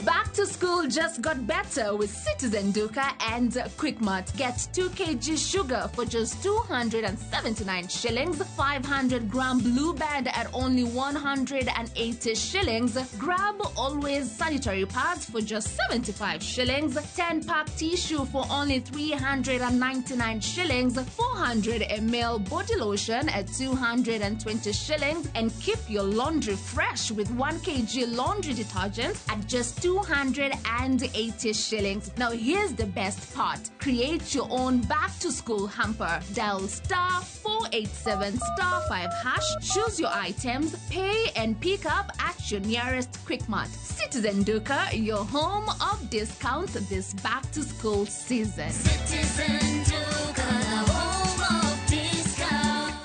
Back to school just got better with Citizen Duka and Quickmart. Get 2 kg sugar for just 279 shillings, 500 gram blue band at only 180 shillings. Grab Always sanitary pads for just 75 shillings, 10 pack tissue for only 399 shillings, 400 ml body lotion at 220 shillings, and keep your laundry fresh with 1 kg laundry detergent at just 280 shillings. Now here's the best part. Create your own back to school hamper. Dial star 487 star 5 hash, choose your items, pay and pick up at your nearest Quickmart. Citizen Duka, your home of discounts this back to school season. Citizen Duka, the home of discount.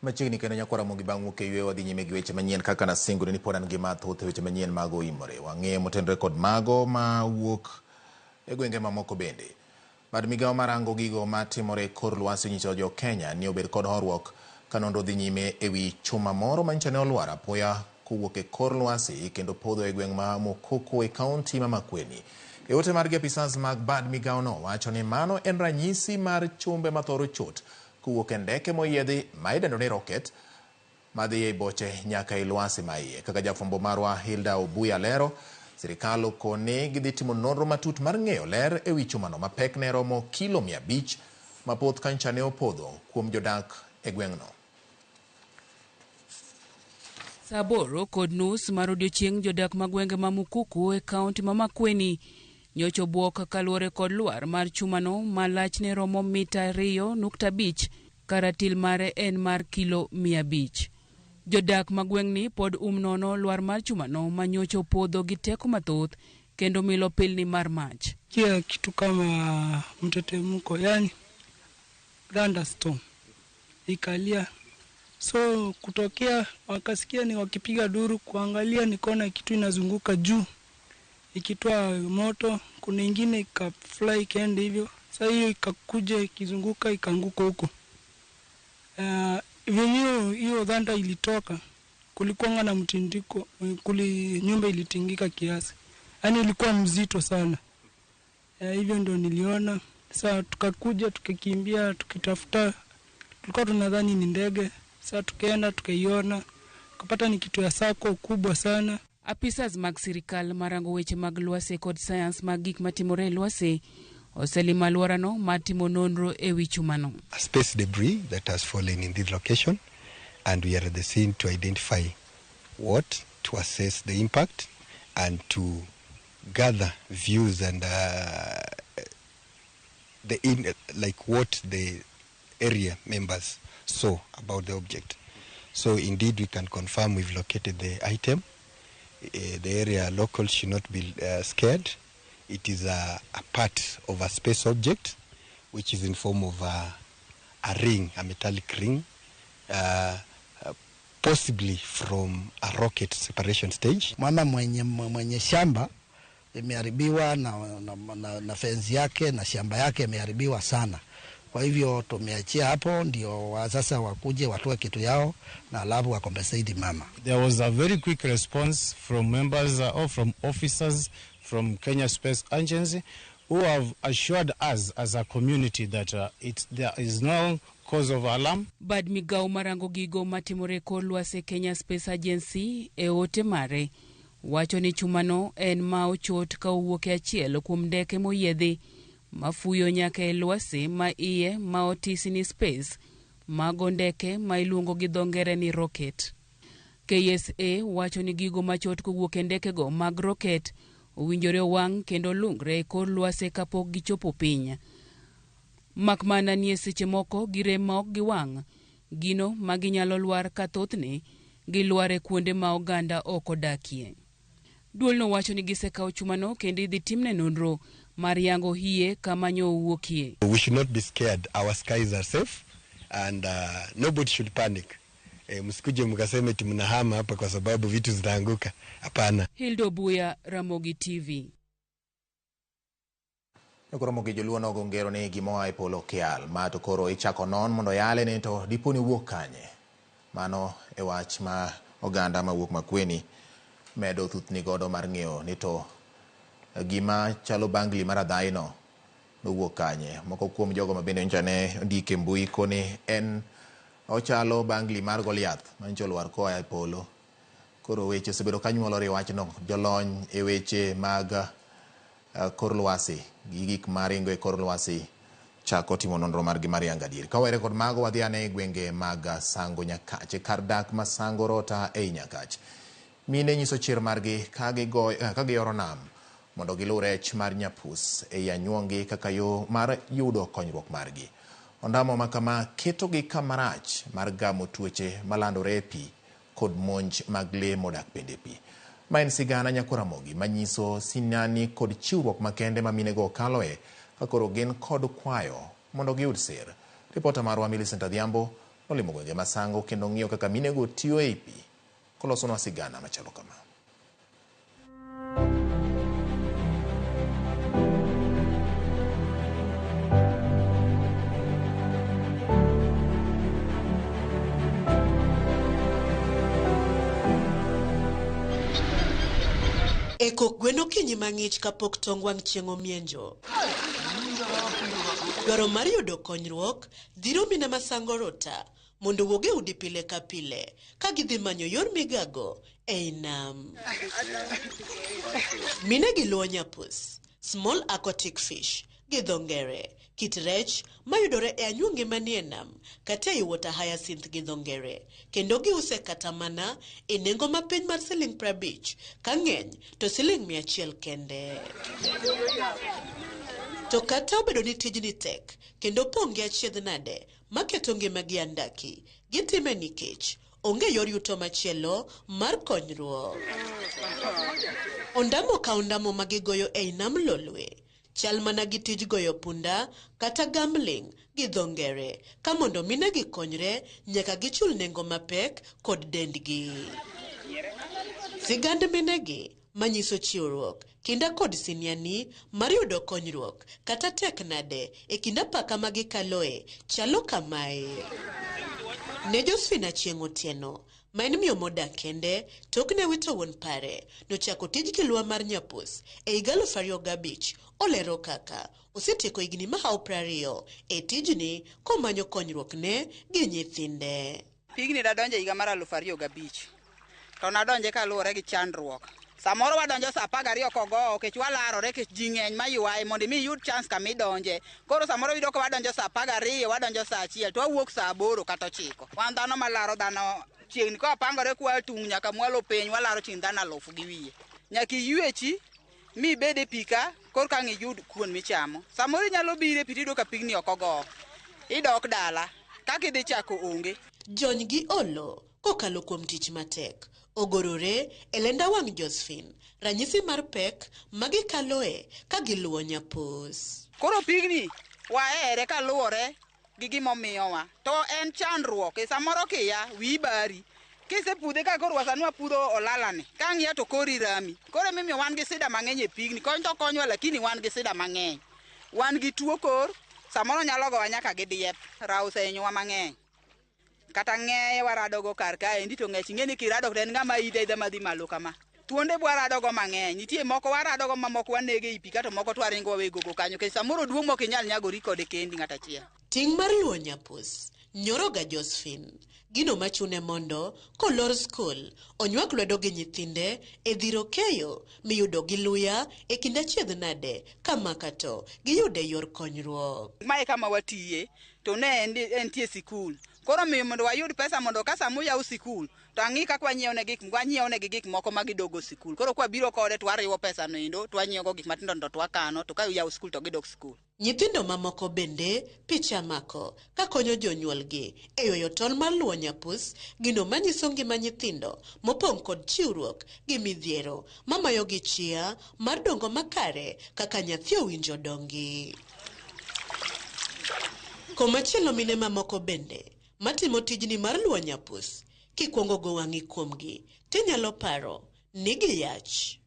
Machiegni kendo nyakwara Ramogi bang' wuok e yweyo wadhi nyime gi weche manyien kaka nasingoni ni pod an gi mathoth e weche manyien mag oimore. Wang'eyo motenore kod mago ma wuok e gwenge mamoko bende. Bad migawo marango gigo matimore e kor lwasi onyiso jo Kenya ni obed kod horuok ka nonro dhi nyime ewi chuma moro manyicho ne olwar apoya kowuok e kor lwasi kendo podho e gweng' ma Mokoko e kaunti ma Makueni. E ote margi apisas mag bad migawono wacho ni mano en ranyisi mar chumbe mathoro chot kowuok e ndeke moyiedhi ma idendo ni rocket madhi ei boche nyaka e lwasi ma iye. Kaka jafwambo marwa Hilda Obuya lero, sirikal okone gidhi timo nonro matut mar ng'eyo ler ewi chumano ma pekne romo kilo 500 mapoth kancha ne opodho kuom jodak e gweng'no. Saa 8:30 mar odiochieng' jodak mag gwenge ma Mukuku e kaunti ma Makueni nyocho bwok kaluwore kod lwar mar chumano ma lachne romo mita 2.5 ka ratil mare en mar kilo 500. Jodak ma gweng'ni pod nono lwar mar chumano ma nyocho podho gi teko mathoth kendo milo pilni mar mach. Kia kitu kama mtetemko, yani thunderstorm ikalia, so kutokea wakasikia ni wakipiga duru, kuangalia nikaona kitu inazunguka juu ikitoa moto, kuna ingine ikafly ikaenda hivyo. Sasa hiyo ikakuja ikizunguka ikaanguka huko. Venyewe hiyo dhanda ilitoka, kulikuwa na mtindiko, nyumba ilitingika kiasi, yani ilikuwa mzito sana. Hivyo ndio niliona. Sasa tukakuja tukakimbia tukitafuta, tulikuwa tunadhani ni ndege. Sasa tukaenda tukaiona, tukapata ni kitu ya sako kubwa sana. Apisas mag sirikal marango weche mag lwasi kod sayans mag gik matimore e lwasi oselimo alworano mar timo nonro ewi chumano. A space debris that has fallen in this location, and we are at the scene to identify what, to assess the impact, and to gather views and what the area members saw about the object. So indeed we can confirm we've located the item. The area locals should not be scared. It is a part of a space object, which is in form of a ring, a metallic ring, possibly from a rocket separation stage. Mama mwenye shamba imeharibiwa na fence yake na shamba yake imeharibiwa sana. Kwa hivyo tumeachia hapo ndio sasa wakuje watoe kitu yao na alafu wa compensate mama. There was a very quick response from members or from officers from Kenya Space Agency who have assured us as a community that there is no cause of alarm. Bad migawo marango gigo matimore e kor lwasi e Kenya Space Agency e ote mare wacho ni chumano en ma ochot ka owuok e achiel kuom ndeke moyiedhi mafuyo nyaka e lwasi ma iye ma otisi ni space mago ndeke ma iluongo gi dho ngere ni rocket. KSA wacho ni gigo machot kowuok e ndekego mag rocket owinjore owang' kendo olungre e kor lwasi kapok gichopo piny. Mak mana ni e seche moko girem ma ok giwang', gino ma ginyalo lwar ka thothne gilwar e kuonde ma oganda ok odakie. Duolno wacho ni gisekawo chumano kendo idhi timne nonro mar yango hie kama nyo owuokie. We should not be scared. Our skies are safe and nobody should panic. Msikuje mkaseme eti mnahama hapa kwa sababu vitu zitaanguka. Hapana. Hilda Obuya, Ramogi TV. Koro Ramogi Joluo nogo ngero ni gima oa e polo ok yal. Ma to koro ichako non mondo yale ni to dipo ni wuok kanye. Mano e wach ma oganda mawuok Makueni medo thuthni godo mar ng'eyo ni to gima chalo bangli mar adhai no nowuok kanye. Moko kuom jogo ma bende nyocha ne ondiko e mbui koni en ochalo bangli mar Goliath manyocha olwar koa e polo. Koro weche osebedo ka nyuolore e wachno. Jolony e weche mag kor lwasi gi gik maringo e kor lwasi chako timo nonro margi mar yango adier. Ka wawere kod mago wadhi ane e gwenge mag Sango Nyakach e kar dak ma Sango Rota ei Nyakach. Mine nyiso chir margi ka giyoro nam mondo giluw rech mar nyapus ei anyuongi kaka yo mar yudo konyruok margi. Ondamo ma kama ketogi kamarach mar gamo tuoche malandore e pi kod monj mag lee modak bende e pi. Ma en sigana Nyako Ramogi manyiso sinani kod chiwruok makende ma minego okaloe ka koro gin kod kwayo mondo giyud sir. Ripota marwa Millicent Adhiambo nolimo gwenge ma Sango kendo ng'iyo kaka minego tiyo ei pi kolosonwa sigana machalo kama. E kok gwen okinyi mang'ich kapok tong wang' chieng' omienjo. Dwaro mar yudo konyruok dhiro mine ma Sango Rota mondo owuog e udi pile ka pile ka gidhi manyo yor migago ei nam. Mine gi luwo nyapus, small aquatic fish gi dho ngere, kit rech mayudore e anyuonge manie nam kata ei water hyacinth gi dho ngere, kendo giuse kata mana e nengo mapiny mar siling 50 ka ng'eny to siling 100 kende. To kata obedo ni tijni tek kendo pong' gi achiedh nade maketo ngimagi andaki, gitime nikech onge yor yuto machielo mar konyruok. Ondamo ka ondamo ma gigoyo ei nam Lolwe chal mana gi tij goyo punda kata gambling gi dho ngere ka mondo mine gikonyre nyaka gichul nengo mapek kod dendgi. Sigand minegi manyiso chiwruok, kinda kod siniani mar yudo konyruok kata tek nade e kind apaka ma gikaloe chalo kamae. Ne Josephine Achieng' Otieno, ma en miyo modak kende tok ne wito wuon pare, nochako tij kilwa mar nyapus e higa 2005 olero kaka osetieko higni mahawo 20 e tijni komanyo konyruok ne gi nyithinde. Pigni nadonjo e higa mar 2005 to nadonje kaluwore gi chandruok. Samoro wadonjo saa 12 kogowo kech walarore kech ji ng'eny maywaye mondo imi iyud chance kama idonje. Koro samoro iyudo ka wadonjo saa 12, wadonjo saa 1 to wawuok saa 8 kata 9. Wan dhano malaro dhano chiegni ka wapangore kwa tung' nyaka mwalo piny walaro chiegni dhano 1,200. Nyaka iywechi mibed e pi ka korka ang' iyud kuon michamo. Samoro inyalo biro e pi tiyudo ka pigni ok ogowo. Idok dala kaka idhi chako onge. Jony gi olo kokalo kuom tich matek ogorore e lenda wang' Josephine, ranyisi mar pek magikaloe ka giluwo nyapus. Koro pigni wahere kaluwore gi gimomiyowa to en chandruok. E samoro kiya wiyi bari kisepudhe ka koro sani wapudho olalani ka ang'iya to kori rami. Koro emomiyo wan gi sida mang'eny e pigni. Kony to konywa lakini wan gi sida mang'eny. Wan gi tuo kor samoro nyalo gowa nyaka gi diep. Rawo osehinyowa mang'eny. Kata ng'eye waradogo kar kaendi to ng'ech ing'e ni kirado to en ng'ama idho aidha madhi malo kama. Thuonde bwaradogo mang'eny. Nitie moko waradogo ma moko wanege ei pi kato moko to waringo wawegogo kanyo. Nikech samoro oduong' mok inyal nyagori kode kendi ng'at achiel. Ting' mar luwo nyapus nyoroga Josephine, gino machune mondo kolor skul onywak lwedo gi nyithinde e dhiro keyo miyudo gi luya e kind achiedh nade kamaka to giyude yor konyruok. Mae kama watiye to ne entie sikul. Koro miyo mondo wayud pesa mondo ka sama oyaw sikul to ang'i kaka wanyiewonegi gik moko ma gidogo sikul. Koro kwabiro kode to wariwo pesa no endo to wanyiewogo gik matindo tindo to wakano to ka oyaw sikul to gidok sikul. Nyithindo mamoko bende picha mako ka konyo jonyuolgi e ywayo tol mar luwo nyapus, gino manyiso ngima nyithindo mopong' kod chiwruok gi midhiero mamayogi chia mar dongo makare kaka nyathi owinjo dongi. Komachielo mine mamoko bende matimo tijni mar luwo nyapus kikwongo go wang'i kuomgi tinyalo paro ni giyach.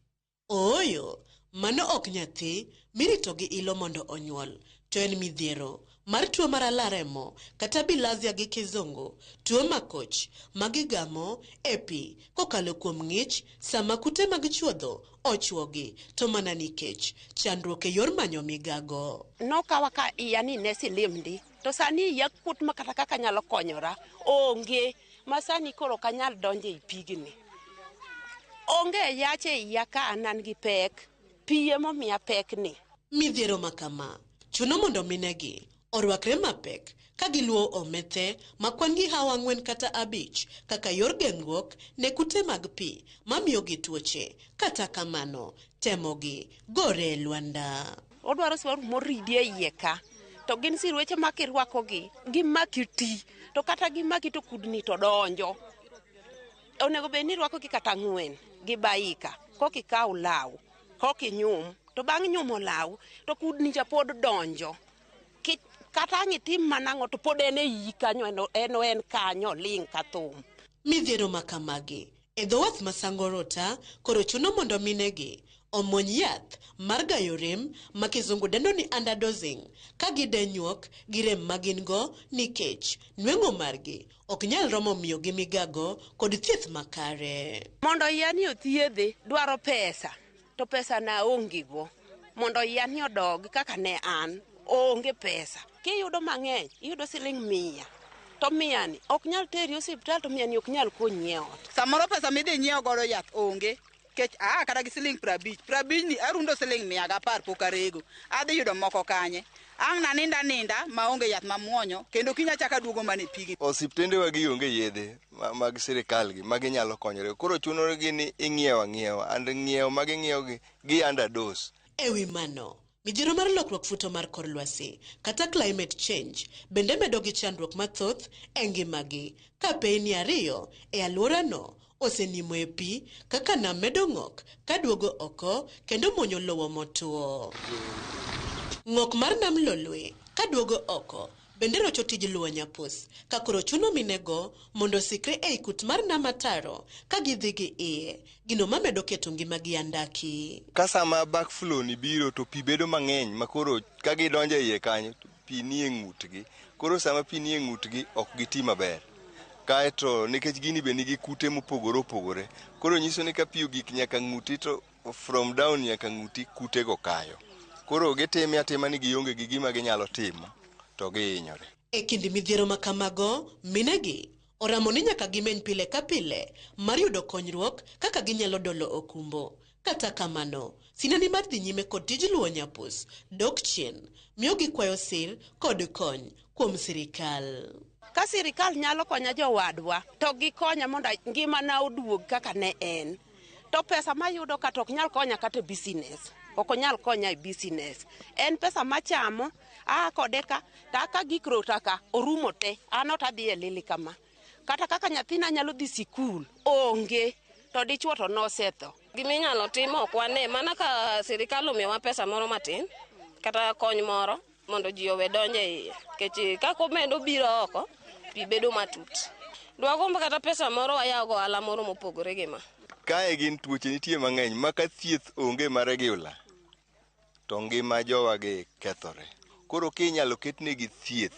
Ooyo, mano ok nyathi mirito gi ilo mondo onyuol, to en midhiero mar tuo mar alaremo kata bilharzia gi kizungu, tuo makoch magigamo e pi kokalo kuom ng'ich sama kute mag chuodho ochuogi, to mana nikech chandruok e yor manyo migago. Nokawa ka iya ni ne silim ndi, to sani iya kuot ma kata kaka anyalo konyora onge, ma sani koro ok anyal donjo ei pigni. Onge yach e iya ka an an gi pek, pi emomiya pekni. Midhiero ma kama chuno mondo minegi orwakre mapek ka giluwo omethe ma kwan gi hawa 4 kata 5 kaka yor geng'ruok ne kute mag pi mamiyogi tuoche. Kata kamano, temogi gore e lwanda. Odwaro siruache moridi e iye ka, to gin sirueche ma kirwakogi gimaki ti, to kata gimaki to kudni to donjo. Onego bed ni irwakogi kata 4 gi baika, kokikaw law, kokinyum, to bang' nyumo law to kudni cha pod donjo. Kata ang' itim manang'o to pod en e iyi kanyo, en kanyo ling' ka thum. Midhiero ma kamagi e dho wath ma Sangorota koro chuno mondo minegi omuony yath mar gayo rem ma kizungu dendo ni underdosing ka gidenyuok gi rem ma gin go nikech nweng'o margi ok nyal romo miyogi migago kod thieth makare. Mondo yani othiedhe dwaro pesa, to pesa na onge go. Mondo yani odog kaka ne an, onge pesa. Kiyudo mang'eny, iyudo siling 100. To 100 ni ok nyal teri osiptal, to 100 ni ok nyal konyi e ot. Samoro pesa midhi nyiewo godo yath onge. Kech aa kata gi siling 50, 50 ni arundo siling 110 pok arego. Adhi yudo moko kanye. Ang' naninda ninda maonge yath mamuonyo, kendo kiny achako aduogo mana e pigi. Osiptende wagi onge yedhe mag sirikal gi ma ginyalo konyore. Koro chuno gi ni ing'iewo ang'iewa, and ng'iewo ma ging'iewo gi, gi underdose. E wi mano, midhiero mar lokruok futo mar kor lwasi kata climate change bende medo gi chandruok mathoth e ngimagi ka peyni 2 e alworano osenimo e pi kaka nam medo ng'ok kaduogo oko kendo muonyo lowo motwo. Ng'ok mar nam Lolwe kaduogo oko bende rocho tij luwo nyapus ka koro chuno minego mondo osikre ei kut mar nam ataro ka gidhi gi iye, gino mamedo keto ngimagi andaki. Ka sama backflow ni biro to pi bedo mang'eny ma koro ka gidonjo e iye kanyo to pi nie ng'utgi. Koro sama pi nie ng'utgi ok giti maber. Kaeto nikech gini be nigi kute mopogore opogore. Koro nyiso ni ka pi ogik nyaka ng'uti to from down nyaka ng'uti kutego kayo. Koro gitime atima ni gionge gi gima ginyalo timo to gihinyore. E kind midhiero ma kamago, minegi oramo ni nyaka gimeny pile ka pile mar yudo konyruok kaka ginyalo dolo okumbo. Kata kamano, sinani mar dhi nyime kod tij luwo nyapus dok chien, miyo gikwayo sir kod kony kuom sirikal. Ka sirikal nyalo konya jowadwa, to gikonya mondo ngimana oduog kaka ne en. To pesa mayudo ka to ok nyal konya kata e business. Ok onyal konya e business. En pesa machamo, aa kode ka, to aka gik rota ka, orumo te. An ot adhi e lili kama. Kata kaka nyathina nyalo dhi sikul, onge. To dichuo to nosetho. Giminyalo tim ok wane, mana ka sirikal omiyowa pesa moro matin, kata kony moro, mondo ji owe donjo e iye. Nikech kaka omedo biro oko, pi bedo matut. Dwagomb kata pesa moro wayaw go ohala moro mopogore gi ma. Kae gin tuoche nitie mang'eny ma ka thieth onge ma regular to ngima jowagi kethore. Koro kinyalo ketnegi thieth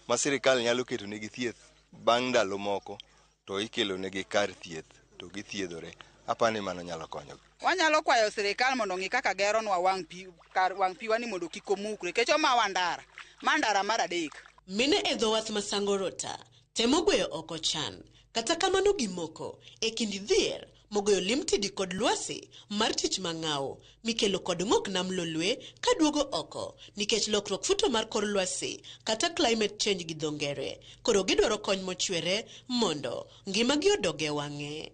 ma sirikal nyalo ketonegi thieth bang' ndalo moko to ikelonegi kar thieth to githiedhore. Apani mano nyalo konyogi. Wanyalo kwayo sirikal mondo ong'i kaka geronwa wang' pi kar wang' piwa ni mondo kik omukre nikech omawa ndara. Ma ndara mar adek. Mine e dho wath ma Sangorota temo gweyo oko chan, kata kamano gimoko e kind dhier mogoyo limtidi kod lwasi mar tich mang'aw mikelo kod ng'ok nam lolwe kaduogo oko nikech lokruok futo mar kor lwasi kata climate change gi dho ngere. Koro gidwaro kony mochwere mondo ngimagi odog e wang'e.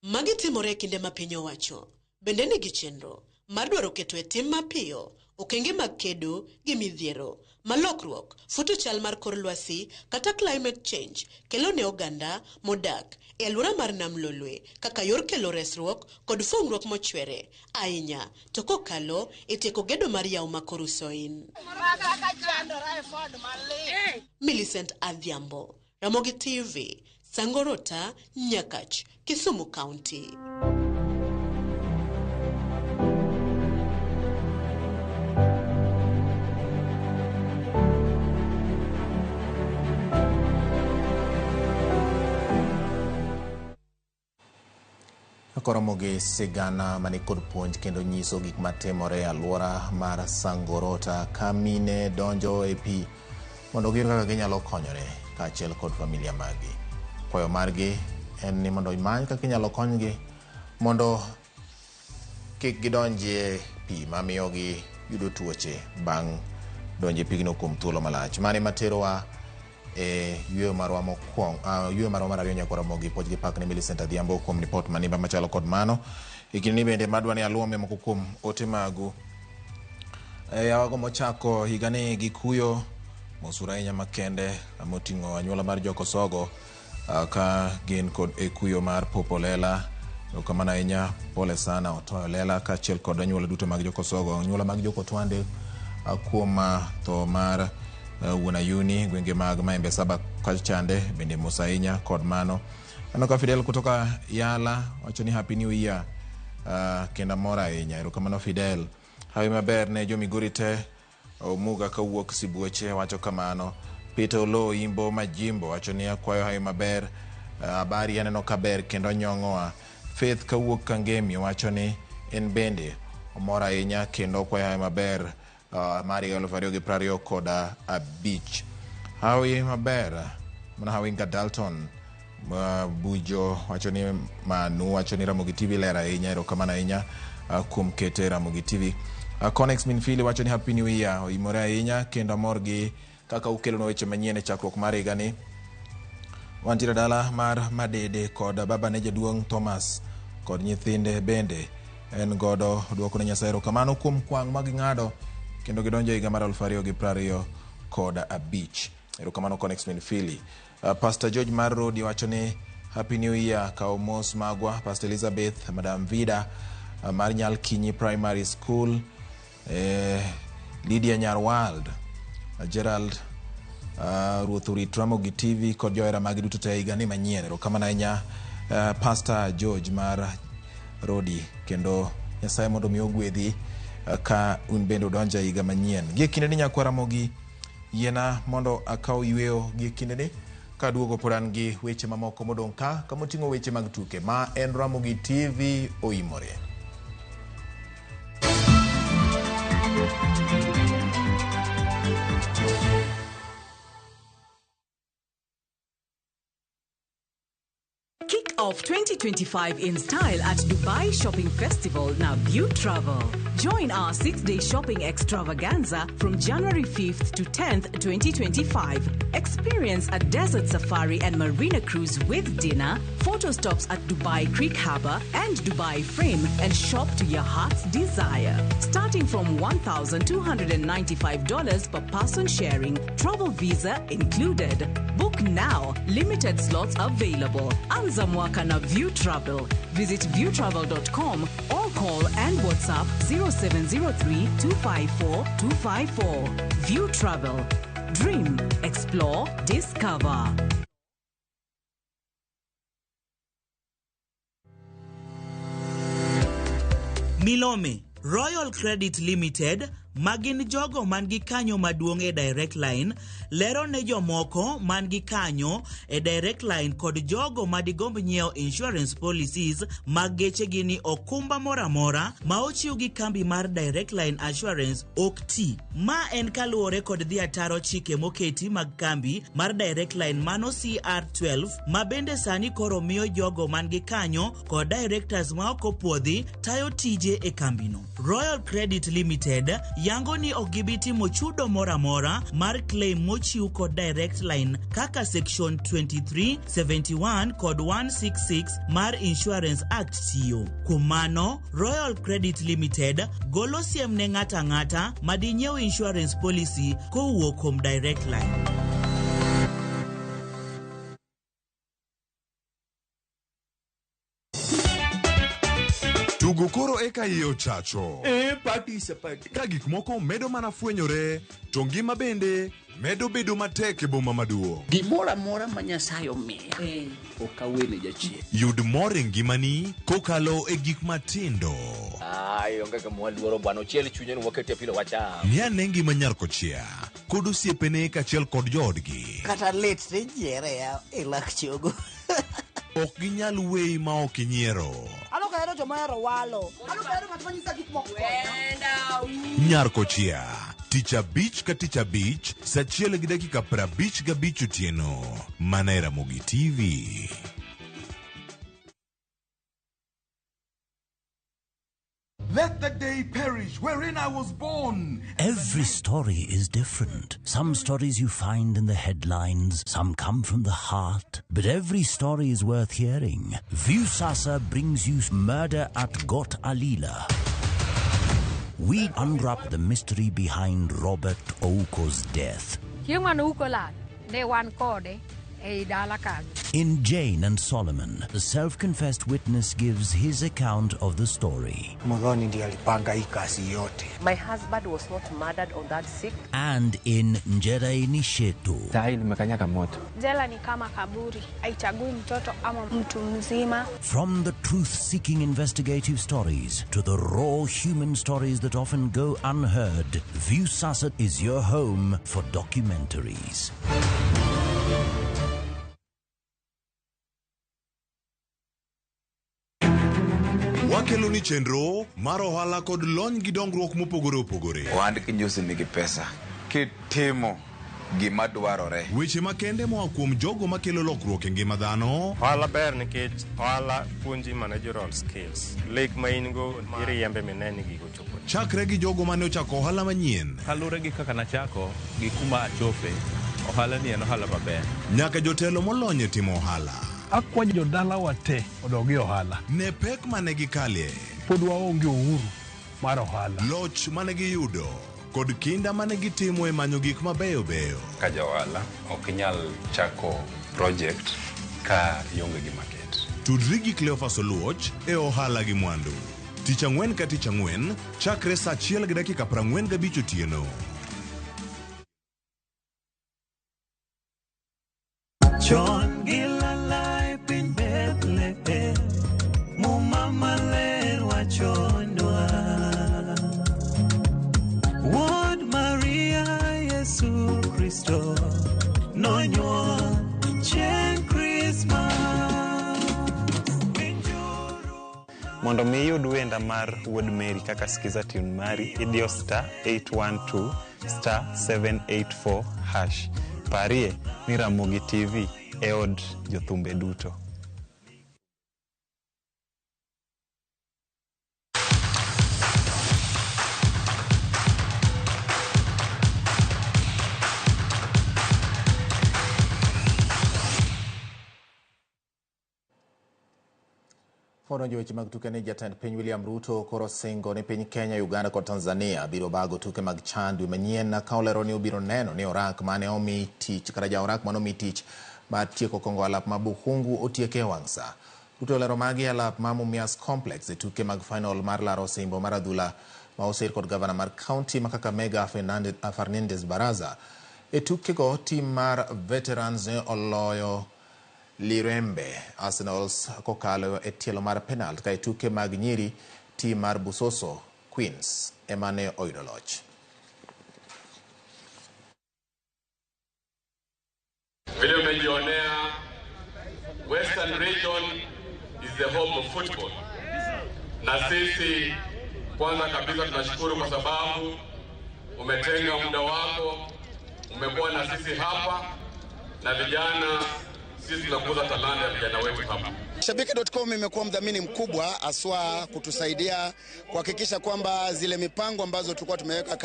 Magi timore e kinde ma piny owacho bende nigi chenro mar dwaro keto e tim mapiyo okenge mag kedo gi midhiero ma lokruok futo chal mar kor lwasi kata climate change kelo ne oganda modak e alwora mar nam lolwe kaka yor kelo resruok kod fungruok mochwere ahinya to kokalo e tieko gedo mar yawo ma Korusoin. Millicent Adhiambo, Ramogi TV, Sangorota, Nyakach, Kisumu County. Koromo gi sigana manikod puonj kendo nyiso gik matimore e alwora mar Sangorota ka mine donjo e pi mondo giyud kaka ginyalo konyore kaachiel kod familia maggi. Kwayo margi en ni mondo imany kaka inyalo konygi mondo kik gidonjie pi mamiyo giyudo tuoche bang' donjo e pigno kuom thuolo malach. Mane materowa e yweyo marwa mokwongo, yweyo marwa mar ariyo nyaka Ramogi puoch gi pak ne Millicent Adhiambo kuom ripot manimba machalo kod mano. E kindeni bende madwa ni aluome moko kuom ote magu. Yawago mochako higani gi kuyo mosur ahinya makende moting'o anyuola mar Jokosogo ka gin kod e kuyo mar Popo Lela. Erokamano ahinya, pole sana Otoyo Lela kaachiel kod anyuola duto mag Jokosogo, anyuola mag Jokotwande kuom tho mar wuon Ayuni gwenge mag Maembe Saba kachande bende mos ahinya kod mano. Aneno ka Fidel kutoka Yala wacho ni happy new year kendo amor ahinya. Erokamano Fidel. Hawi maber ne jo Migori te. Omuga kawuok Sibuoche wacho kamano. Peter Oloo Imbo Majimbo wacho ni akwayo hawi maber. Habari aneno kaber kendo nyong'oa. Faith kawuok Kangemi wacho ni en bende omor ahinya kendo okwayo hawi maber mar higa 2025. Hawi maber mana Hawinga Dalton Bujo wacho ni Manu wacho ni Ramogi TV ler ahinya, erokamano ahinya kuom kete Ramogi TV. Conex Minfili wacho ni happy new year, oimore ahinya kendo amor gi kaka ukelonwa weche manyien e chakruok mar higani. Wantiere dala mar Madede kod baba ne jaduong' Thomas kod nyithinde bende en godo duoko ne Nyasaye erokamano kuom kwang' ma ging'ado kendo gidonjo e higa mar 2025. Erokamano Conex Minfili. Pastor George mar Rodi wacho ni happy new year, kaw mos magwa. Pastor Elizabeth, Madam Vida mar Nyalkinyi Primary School, Lydia Nyarwald, Gerald Ruoth orit Ramogi TV kod johera magi duto te higani manyien. Erokamano ahinya Pastor George mar Rodi kendo Nyasaye mondo mi ogwedhi ka un bende udonjo e higa manyien. Gie kindeni nyakwa Ramogi, yiena mondo akaw yweyo gie kindeni kaduogo pod an gi weche mamoko modong' ka kamoting'o weche mag tuke. Ma en Ramogi TV oimore. Kick off 2025 in style at Dubai Shopping Festival na View Travel. Join our 6-day shopping extravaganza from January 5th to 10th, 2025. Experience a desert safari and marina cruise with dinner, photo stops at Dubai Creek Harbour and Dubai Frame, and shop to your heart's desire. Starting from $1,295 per person sharing, travel visa included. Book now. Limited slots available. Anza mwaka na View Travel. Visit viewtravel.com or call and WhatsApp 0703 254 254. View Travel. Dream, explore, discover. Milome, Royal Credit Limited, ma gin jogo man gi kanyo maduong' e Direct Line lero ne jomoko man gi kanyo e Direct Line kod jogo ma digomb nyiewo insurance policies mag gechegi ni okumba moro amora ma ochiw gi kambi mar Direct Line Assurance ok ti. Ma en kaluwore kod dhi ataro chike moketi mag kambi mar Direct Line mano CR12 ma bende sani koro miyo jogo man gi kanyo kod directors ma ok opuodhi tayo tije e kambino. Royal Credit Limited yango ni ok gibi timo chudo moro amora mar claim mochiw kod Direct Line kaka section 23, 71 kod 166 mar Insurance Act tiyo. Kuom mano, Royal Credit Limited golo siem ne ng'ato ang'ata ma dinyiew insurance policy kowuok kuom Direct Line. Tugo koro eka iye ochacho. E party se party. Ka gik moko medo mana fwenyore, to ngima bende medo bedo matek e boma maduong'. Gimoro amora ma Nyasaye omiya ok awene jachien. Yud mor e ngimani kokalo e gik matindo. Ai, onge kama waluoro bwana, ochiel chunye ni wakete pilo wacham. Ng'i ane ngima nyar kochia kod osiepene kaachiel kod joodgi. Kata lit to ijiere ya e lak chogo. Ok ginyal weyi ma ok inyiero. An ok ahero joma ohero walo. An ok ahero ng'at ma nyisa gik moko. Nyar kochia tich abich ka tich abich saa achiel gi dakika 55 otieno mana e Ramogi TV. Let the day perish wherein I was born. Every story is different. Some stories you find in the headlines, some come from the heart, but every story is worth hearing. Viewsasa brings you Murder at Got Alila. We unwrap the mystery behind Robert Ouko's death. Chieng' mane Ouko lal, ne wan kode ei dala kanyo. In Jane and Solomon, the self-confessed witness gives his account of the story. Muthoni ndiye alipanga hii kazi yote. My husband was not murdered on that sick. And in Njeraini Shetu. Limekanyaga moto. Jela ni kama kaburi, haichagui mtoto ama mtu mzima. From the truth-seeking investigative stories to the raw human stories that often go unheard, Viewsasa is your home for documentaries. Wakelo ni chenro mar ohala kod lony gi dongruok mopogore opogore. Ohand kinyosi nigi pesa kitimo gima dwarore. Weche makende moa kuom jogo makelo lokruok e ngima dhano. Ohala ber nikech ohala puonji managerial skills. Lek ma in go iriembe mine ni gigo chopo. Chakre gi jogo mane ochako ohala manyien. Kaluwore gi kaka nachako gi kuma achope, ohala ni en ohala maber. Nyaka jotelo molony e timo ohala. Akwayo jodalawa te odog e ohala. Ne pek mane gikalie. Pod waonge uhuru mar ohala. Loch mane giyudo kod kinda mane gitimo e manyo gik mabeyo beyo. Ka ja ohala ok inyal chako project ka ionge gi market. Tudri gi Cleophas Oluoch e ohala gi mwandu. Tich ang'wen ka tich ang'wen chakre saa 1:45 otieno. Chon gi lala e piny Bethlehem, Muma maler wachonwa. Wuod Maria Yesu Kristo nonyuol chieng' Krismas. Mondo mi iyud wenda mar Wuod Mary kaka Skiza tune mari, idiyo star 812 star 784 hash. Parie ni Ramogi TV e od jothumbe duto. Fodonjo weche mag tuke ni jatend piny William Ruto koro singo ni piny Kenya, Uganda kod Tanzania biro bago tuke mag CHAN dwe manyien ka olero ni obiro neno ni orak mane omi tich kata jaorak mane omi tich mar tieko kongo alap ma Bukhungu otieke e wang' sa. Ruto olero magi e alap ma Mumias Complex e tuke mag final mar laro osimbo mar adhula ma osir kod gavana mar kaunti ma Kakamega Fernandes Baraza. E tukego tim mar Veterans ne oloyo Lirembe Arsenals kokalo e tielo mar penalt ka e tuke mag nyiri tim mar Busoso Queens ema ne oyudo loch. Vile umejionea, Western Region is the home of football, na sisi kwanza kabisa tunashukuru kwa sababu umetenga muda wako, umekuwa na sisi hapa na vijana. Sisi tunakuza talanta ya vijana wetu hapa. Shabiki.com imekuwa mdhamini mkubwa haswa kutusaidia kuhakikisha kwamba zile mipango ambazo tulikuwa tumeweka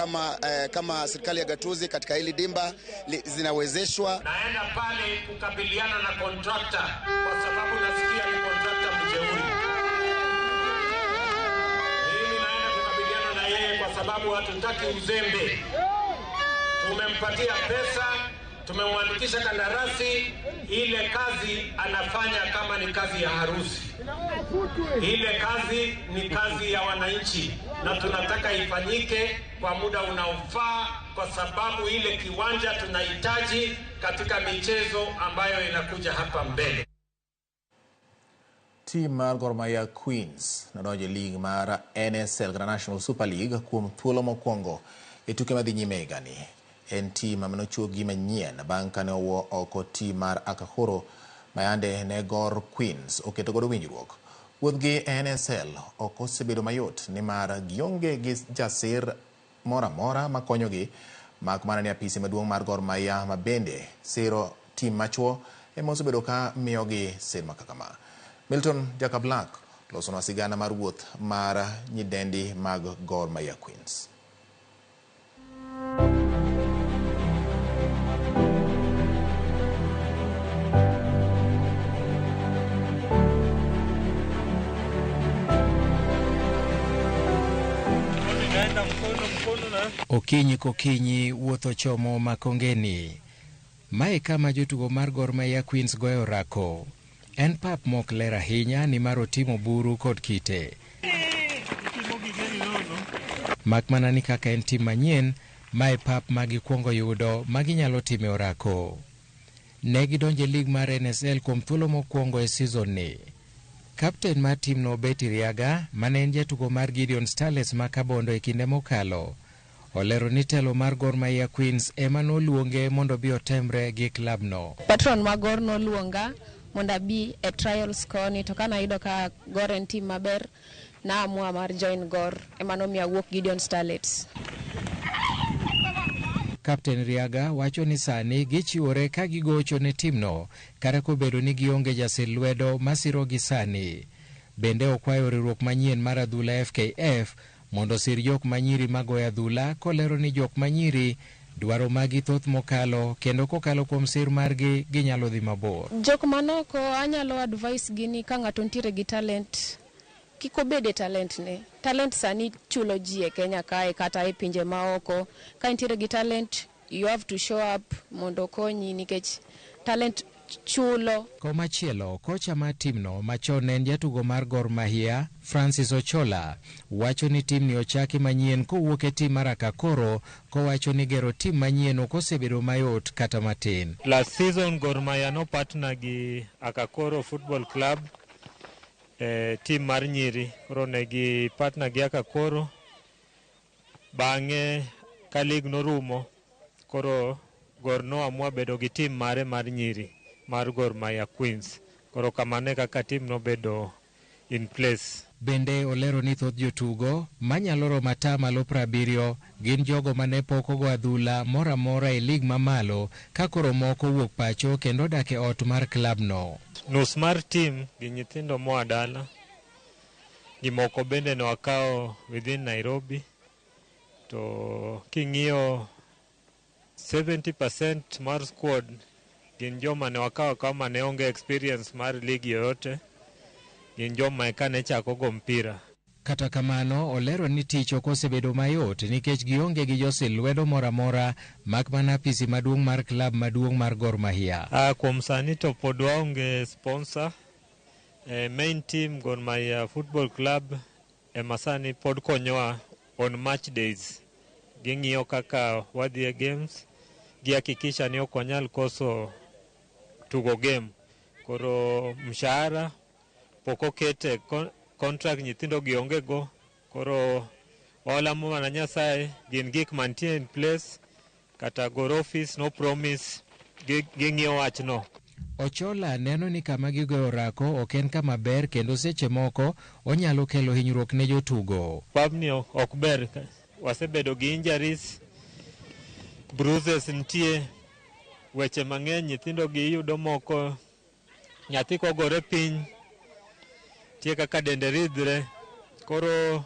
kama serikali ya gatuzi katika hili dimba zinawezeshwa. Naenda pale kukabiliana na kontrakta kwa sababu nasikia ni kontrakta mjeuri. Mimi naenda kukabiliana na yeye kwa sababu hatutaki uzembe. Tumempatia pesa, tumemwandikisha kandarasi, ile kazi anafanya kama ni kazi ya harusi. Ile kazi ni kazi ya wananchi na tunataka ifanyike kwa muda unaofaa, kwa sababu ile kiwanja tunahitaji katika michezo ambayo inakuja hapa mbele. Tim mar Gor Mahia Queens nodonjo e lig mar NSL kata National Super League kuom thuolo mokwongo e tuke madhi nyime higani. En tim manochuogi manyien bang' kane owuo oko tim mar Akakoro mayande ne Gor Queens oketo godo winjruok. Wuodhgi e NSL ok osebedo mayot nimar gionge gi jasir moro amora makonyogi mak mana ni apisi maduong' mar Gor Mahia ma bende siro tim machuo ema osebedo ka miyogi sir ma kaka ma. Milton Jaka Black losonwa sigana mar wuoth mar nyidendi mag Gor Mahia Queens. Okinyi kokinyi wuoth ochomo Makongeni. Mae kama jotugo mar Gor Mahia Queens goyo orako. En pap mok ler ahinya nimar otimo buru kod kite. Mak mana ni kaka en tim manyien, mae pap ma gikwongo yudo ma ginyalo time orako. Ne gidonjo e lig mar NSL kuom thuolo mokwongo e season ni. Kapten mar timno Betty Riaga, mane en jatugo mar Gideon Starlets ma Kabondo e kinde mokalo, olero ni telo mar Gor Mahia Queens ema noluonge mondo obi otemre gi klabno. Patron ma Gor noluonga mondo abi e trials koni, to kanayudo ka Gor en team maber, naamua mar join Gor, ema nomiyo awuok Gideon Starlets. Kapten Riaga wacho ni sani gichiwore ka gigocho ne timno kata kobedo ni gionge jasir lwedo masirogi sani. Bende okwayo riwruok manyien mar adhula FKF mondo osir jok manyiri magoyo adhula kolero ni jok manyiri dwaro magi thoth mokalo kendo kokalo kuom sir margi ginyalo dhi mabor. Jok manoko anyalo advice gi ni ka ng'ato nitiere gi talent, kik obed e talent ne. Talent sani chulo ji e Kenya kae kata e pinje maoko. Ka intiere gi talent, you have to show up mondo okonyi nikech talent chulo. Komachielo, kocha mar timno machon ne en jatugo mar Gor Mahia, Francis Ochola, wacho ni timni ochaki manyien kowuok e tim mar Akakoro, kowacho ni gero tim manyien ok osebedo mayot kata matin. Last season Gor Mahia no partner gi Akakoro Football Club, team mar nyiri, koro ne gi partner gi Akakoro. Bang'e ka league norumo, koro Gor noamua bedo gi team mare mar nyiri mar Gor Mahia Queens. Koro kamano e kaka team nobedo in place. Bende olero ni thoth jotugo manyalo romo atamalo 70 gin jogo mane pok ogo adhula moro amora e lig mamalo ka koro moko owuok pacho kendo odak e ot mar klabno. Nus mar team gi nyithindo moa dala, gimoko bende ne wakawo within Nairobi, to king'iyo 70% mar squad gin joma ne wakawo akawa mane onge experience mar league yoyote, gin joma eka ne chako go mpira. Kata kamano, olero ni tich ok osebedo mayot nikech gionge gi josil lwedo moro amora mak mana apisi maduong' mar klab maduong' mar Gor Mahia. Kuom sani to pod waonge sponsor. Main team Gor Mahia Football Club ema sani pod konyowa on match days. Ging'iyo kaka wadhi e games, gihakikisha ni ok wanyal koso tugo game. Koro mshahara pok okete contract nyithindo gi onge go. Koro walamo mana Nyasaye gin gik mantie in place. Kata Gor office no promise ging'iyo wachno. Ochola neno ni kama gigoyo orako ok en kama ber kendo seche moko onyalo kelo hinyruok ne jotugo. Pabni ok ber, wasebedo gi injuries, bruises nitie, weche mang'eny nyithindo gi iyudo moko nyathi kogore piny tie kaka dende ridhre koro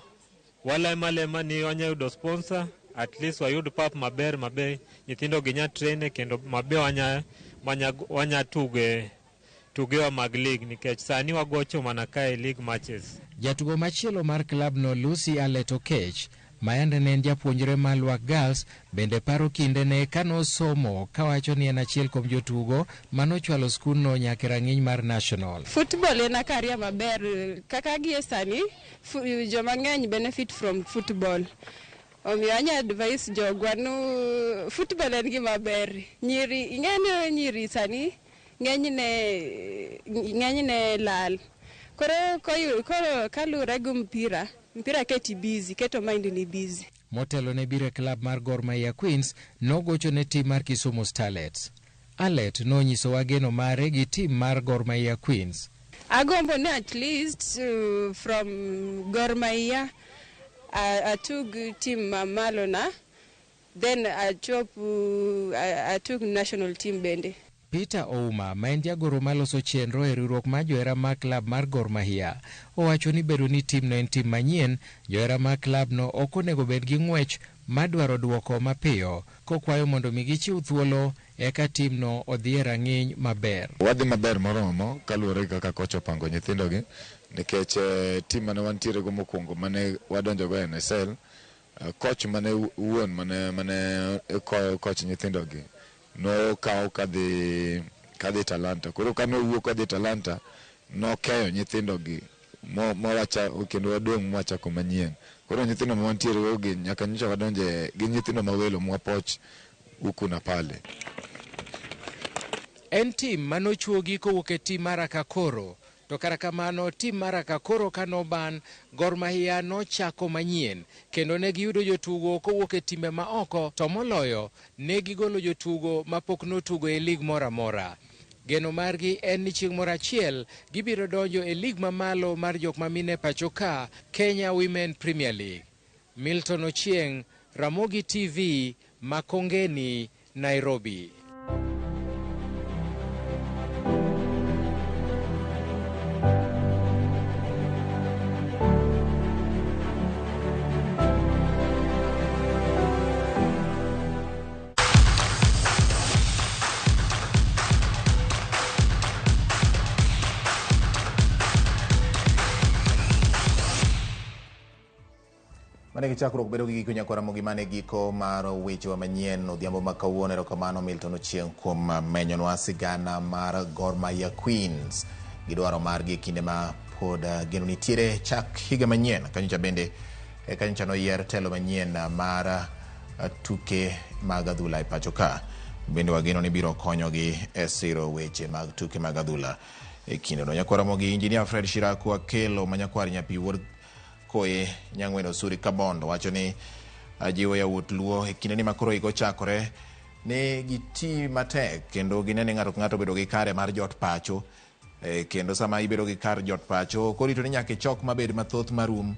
walema lema ni wanya yudo sponsor at least wayud pap maber mabe nyithindo gi nya train kendo mabe wanya wanya wanya tuge tugewa mag league nikech sani wagocho mana kae league matches. Jatugo machielo mar klabno Lucy Alet Okech ma yande ne en japuonjre mar Lwak Girls bende paro kindene kanosomo kawacho ni en achiel kuom jotugo manochwalo skundno nyaka e rang'iny mar national. Football en a career maber kaka gie sani joma ng'eny benefit from football. Omiyo anya advise jogwa nu football en gima ber. Nyiri ing'e ni nyiri sani ng'enyne ng'enyne lal. Koro koro kaluwore gi mpira, mpira keti busy, keto mind ni busy. Motelo ne biro e klab mar Gor Mahia Queens, nogocho ne tim mar Kisumu Starlets. Alet nonyisowa geno mare gi tim mar Gor Mahia Queens. Agombo ni at least from Gor Mahia atug team mamalo na then achop atug national team bende. Peter Ouma, ma en jagoro maloso chenro e riwruok mar johera mag klab mar Gor Mahia, owacho ni bedo ni timno en tim manyien, johera mag klabno ok onego bed gi ng'wech madwaro duoko mapiyo, kokwayo mondo mi gichiw thuolo eka timno odhi e rang'iny maber. Wadhi maber moromo kaluwore gi kaka kocha opango nyithindogi nikech tim mane wantiere go mokwongo mane wadonjo go e NSL, coach mane wuon mane mane coach nyithindogi nokaw kadhi kadhi Talanta. Koro kane owuok kadhi Talanta, nokeyo nyithindogi mowacha kendo wadong' mwachako manyien. Koro nyithindo ma wantiere go gi nyaka nyocha wadonje gin nyithindo mawelo mwapoch huku na pale. En tim manochuogi kowuok e tim mar Akakoro. To kata kamano tim mar Akakoro kanoban, Gor Mahia nochako manyien kendo ne giyudo jotugo kowuok e timbe ma oko to moloyo ne gigolo jotugo mapok notugo e lig moro amora. Geno margi en ni chieng' moro achiel gibiro donjo e lig mamalo mar jok mamine pacho ka, Kenya Women Premier League. Milton Ochieng, Ramogi TV, Makongeni, Nairobi. Mane gi chakruok bedo gi giko nyakwar Ramogi mane giko mar wechewa manyien odhiambo ma kawuono. Erokamano Milton Ochieng' kuom menyonwa sigana mar Gor Mahia Queens gi dwaro margi e kinde ma pod geno nitiere chak higa manyien. Kanyocha bende kanyocha noyier telo manyien mar tuke mag adhula e pacho ka. Bende wageno ni biro konyogi e siro weche mag tuke mag adhula e kindeno. Nyakwar Ramogi, Injinia Fred Shiraku Akelo ma nyakwar nyapi wuod Koe Nyang'wen Osuri Kabondo wacho ni jiwo yawuot Luo e kindeni ma koro higa ochakore ni giti matek kendo gine ni ng'ato ka ng'ato obedo gi kare mar jot pacho kendo sama ibedo gi kar jot pacho ok orito ni nyaka ichok mabed mathoth marum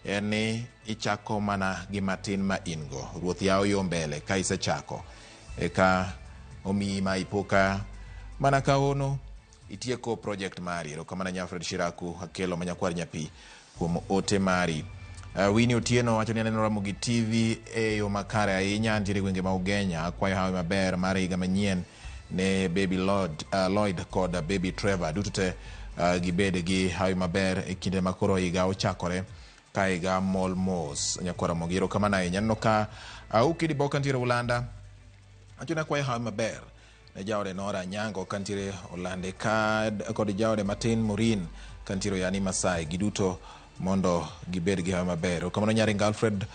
en ni ichako mana gi matin ma in go. Ruoth yawo yo mbele ka isechako eka omiyi ma ipo ka mana ka ono itieko project mari. Erokamano Nyafred Shiraku Akelo ma nyakwar nyapi kuom ote mari. Winnie Otieno wacho ni aneno Ramogi TV e yo makare ahinya, antiere gwenge ma Ugenya, akwayo hawi maber mar higa manyien ne Baby Lord, Lloyd kod Baby Trevor duto te gibed gi hawi maber e kinde ma koro higa ochakore ka higa mol mos. Nyakwar Ramogi erokamano ahinya. Aneno ka Ukidi Boka ntiere Ulanda, wacho ni akwayo hawi maber ne jaode Nora Anyango kantiere Olande kod jaode matin Maureen kantiere Oyani Masai, giduto mondo gibed gi hawi maber. Erokamano Nyaringa Alfred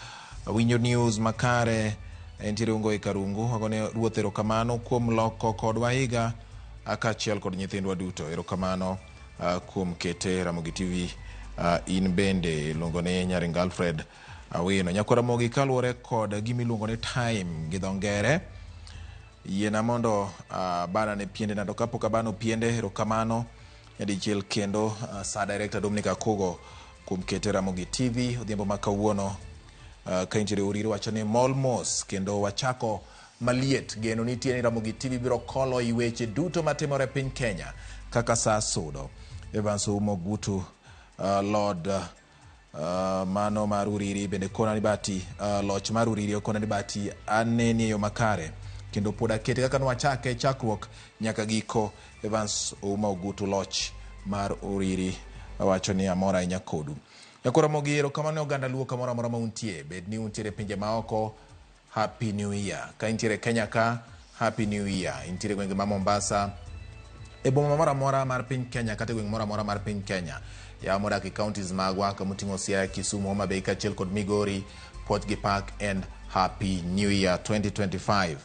Winyo News makare entiere Ungo e Karungu, wagone ruoth erokamano kuom loko kodwa higa kaachiel kod nyithindwa duto. Erokamano kuom kete Ramogi TV in bende iluongo ni Nyaringa Alfred Awino. Nyakwar Ramogi kaluwore kod gima iluongo ni time gi dho ngere. Yiena mondo abanane piende na to kapok abano piende, erokamano nyadichiel kendo sa director Dominic Akugo kuom kete Ramogi TV odhiambo ma kawuono. Ka intiere Uriri wacho ni mol mos kendo wachako maliet. Geno nitie ni Ramogi TV biro kolo i weche duto matimore e piny Kenya kaka saa sudo. Evans Oumo Gutu, Lord mano mar Uriri bende kona ni bati loch mar Uriri okona ni bati aneni e yo makare kendo pod akete kaka nwachake chakruok nyaka giko. Evans Ouma Ogutu loch mar Uriri wacho ni amor ahinya kodu. Nyakwar Ramogi, erokamano ne oganda Luo kamoro amora ma untie, bed ni untiere e pinje maoko, Happy New Year. Ka intiere Kenya ka, Happy New Year. Intiere gwenge ma Mombasa, e boma moro amora mar piny Kenya kata e gweng' moro amora mar piny Kenya. Yawa modak e counties magwa kamoting'o Siaya, Kisumu, Homa Bay kaachiel kod Migori, Puoch gi Pak and Happy New Year 2025.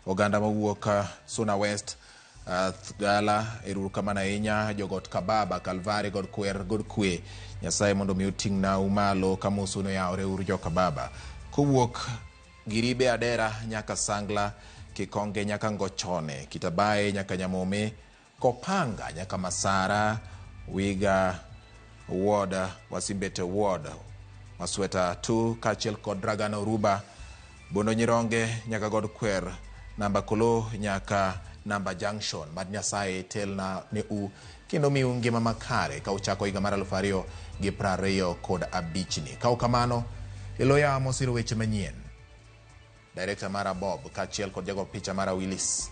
Oganda mawuok Suna West, Gala, erokamano ahinya, jogot Kababa, Kalvari, God Kwer, God Kwe. Nyasaye mondo mi oting'na malo kamosu noyawre uru joka baba. Kowuok Giribe Adera nyaka Sangla, Kikonge nyaka Ngochone, Kitabae nyaka Nyamome, Kopanga nyaka Masara, Wiga Ward, Wasimbete Ward, Masweta 2 kaachiel kod Dragan Oruba, Bondo Nyironge nyaka God Kwer, Namba Kolo nyaka Namba Junction. Mad Nyasaye telna ne u kendo miu ngima makare ka uchako higa mar 2025 ni. Ka ok kamano, elo yamo siro weche manyien. Director mara Bob kaachiel kod jago picha mara Willis.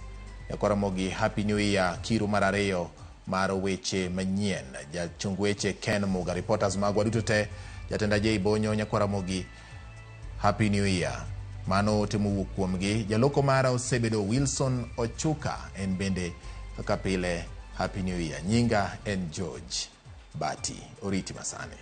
Nyakwar Ramogi, Happy New Year kiru mar ariyo mar weche manyien. Jachung weche Ken Muga, reporters magwa duto te, jatenda J Bonyo, Nyakwar Ramogi, Happy New Year. Mano ote mowuok kuomgi. Jaloko mara osebedo Wilson Ochuka, en bende kaka pile Happy New Year. Nyinga en George Bati. Oriti masani.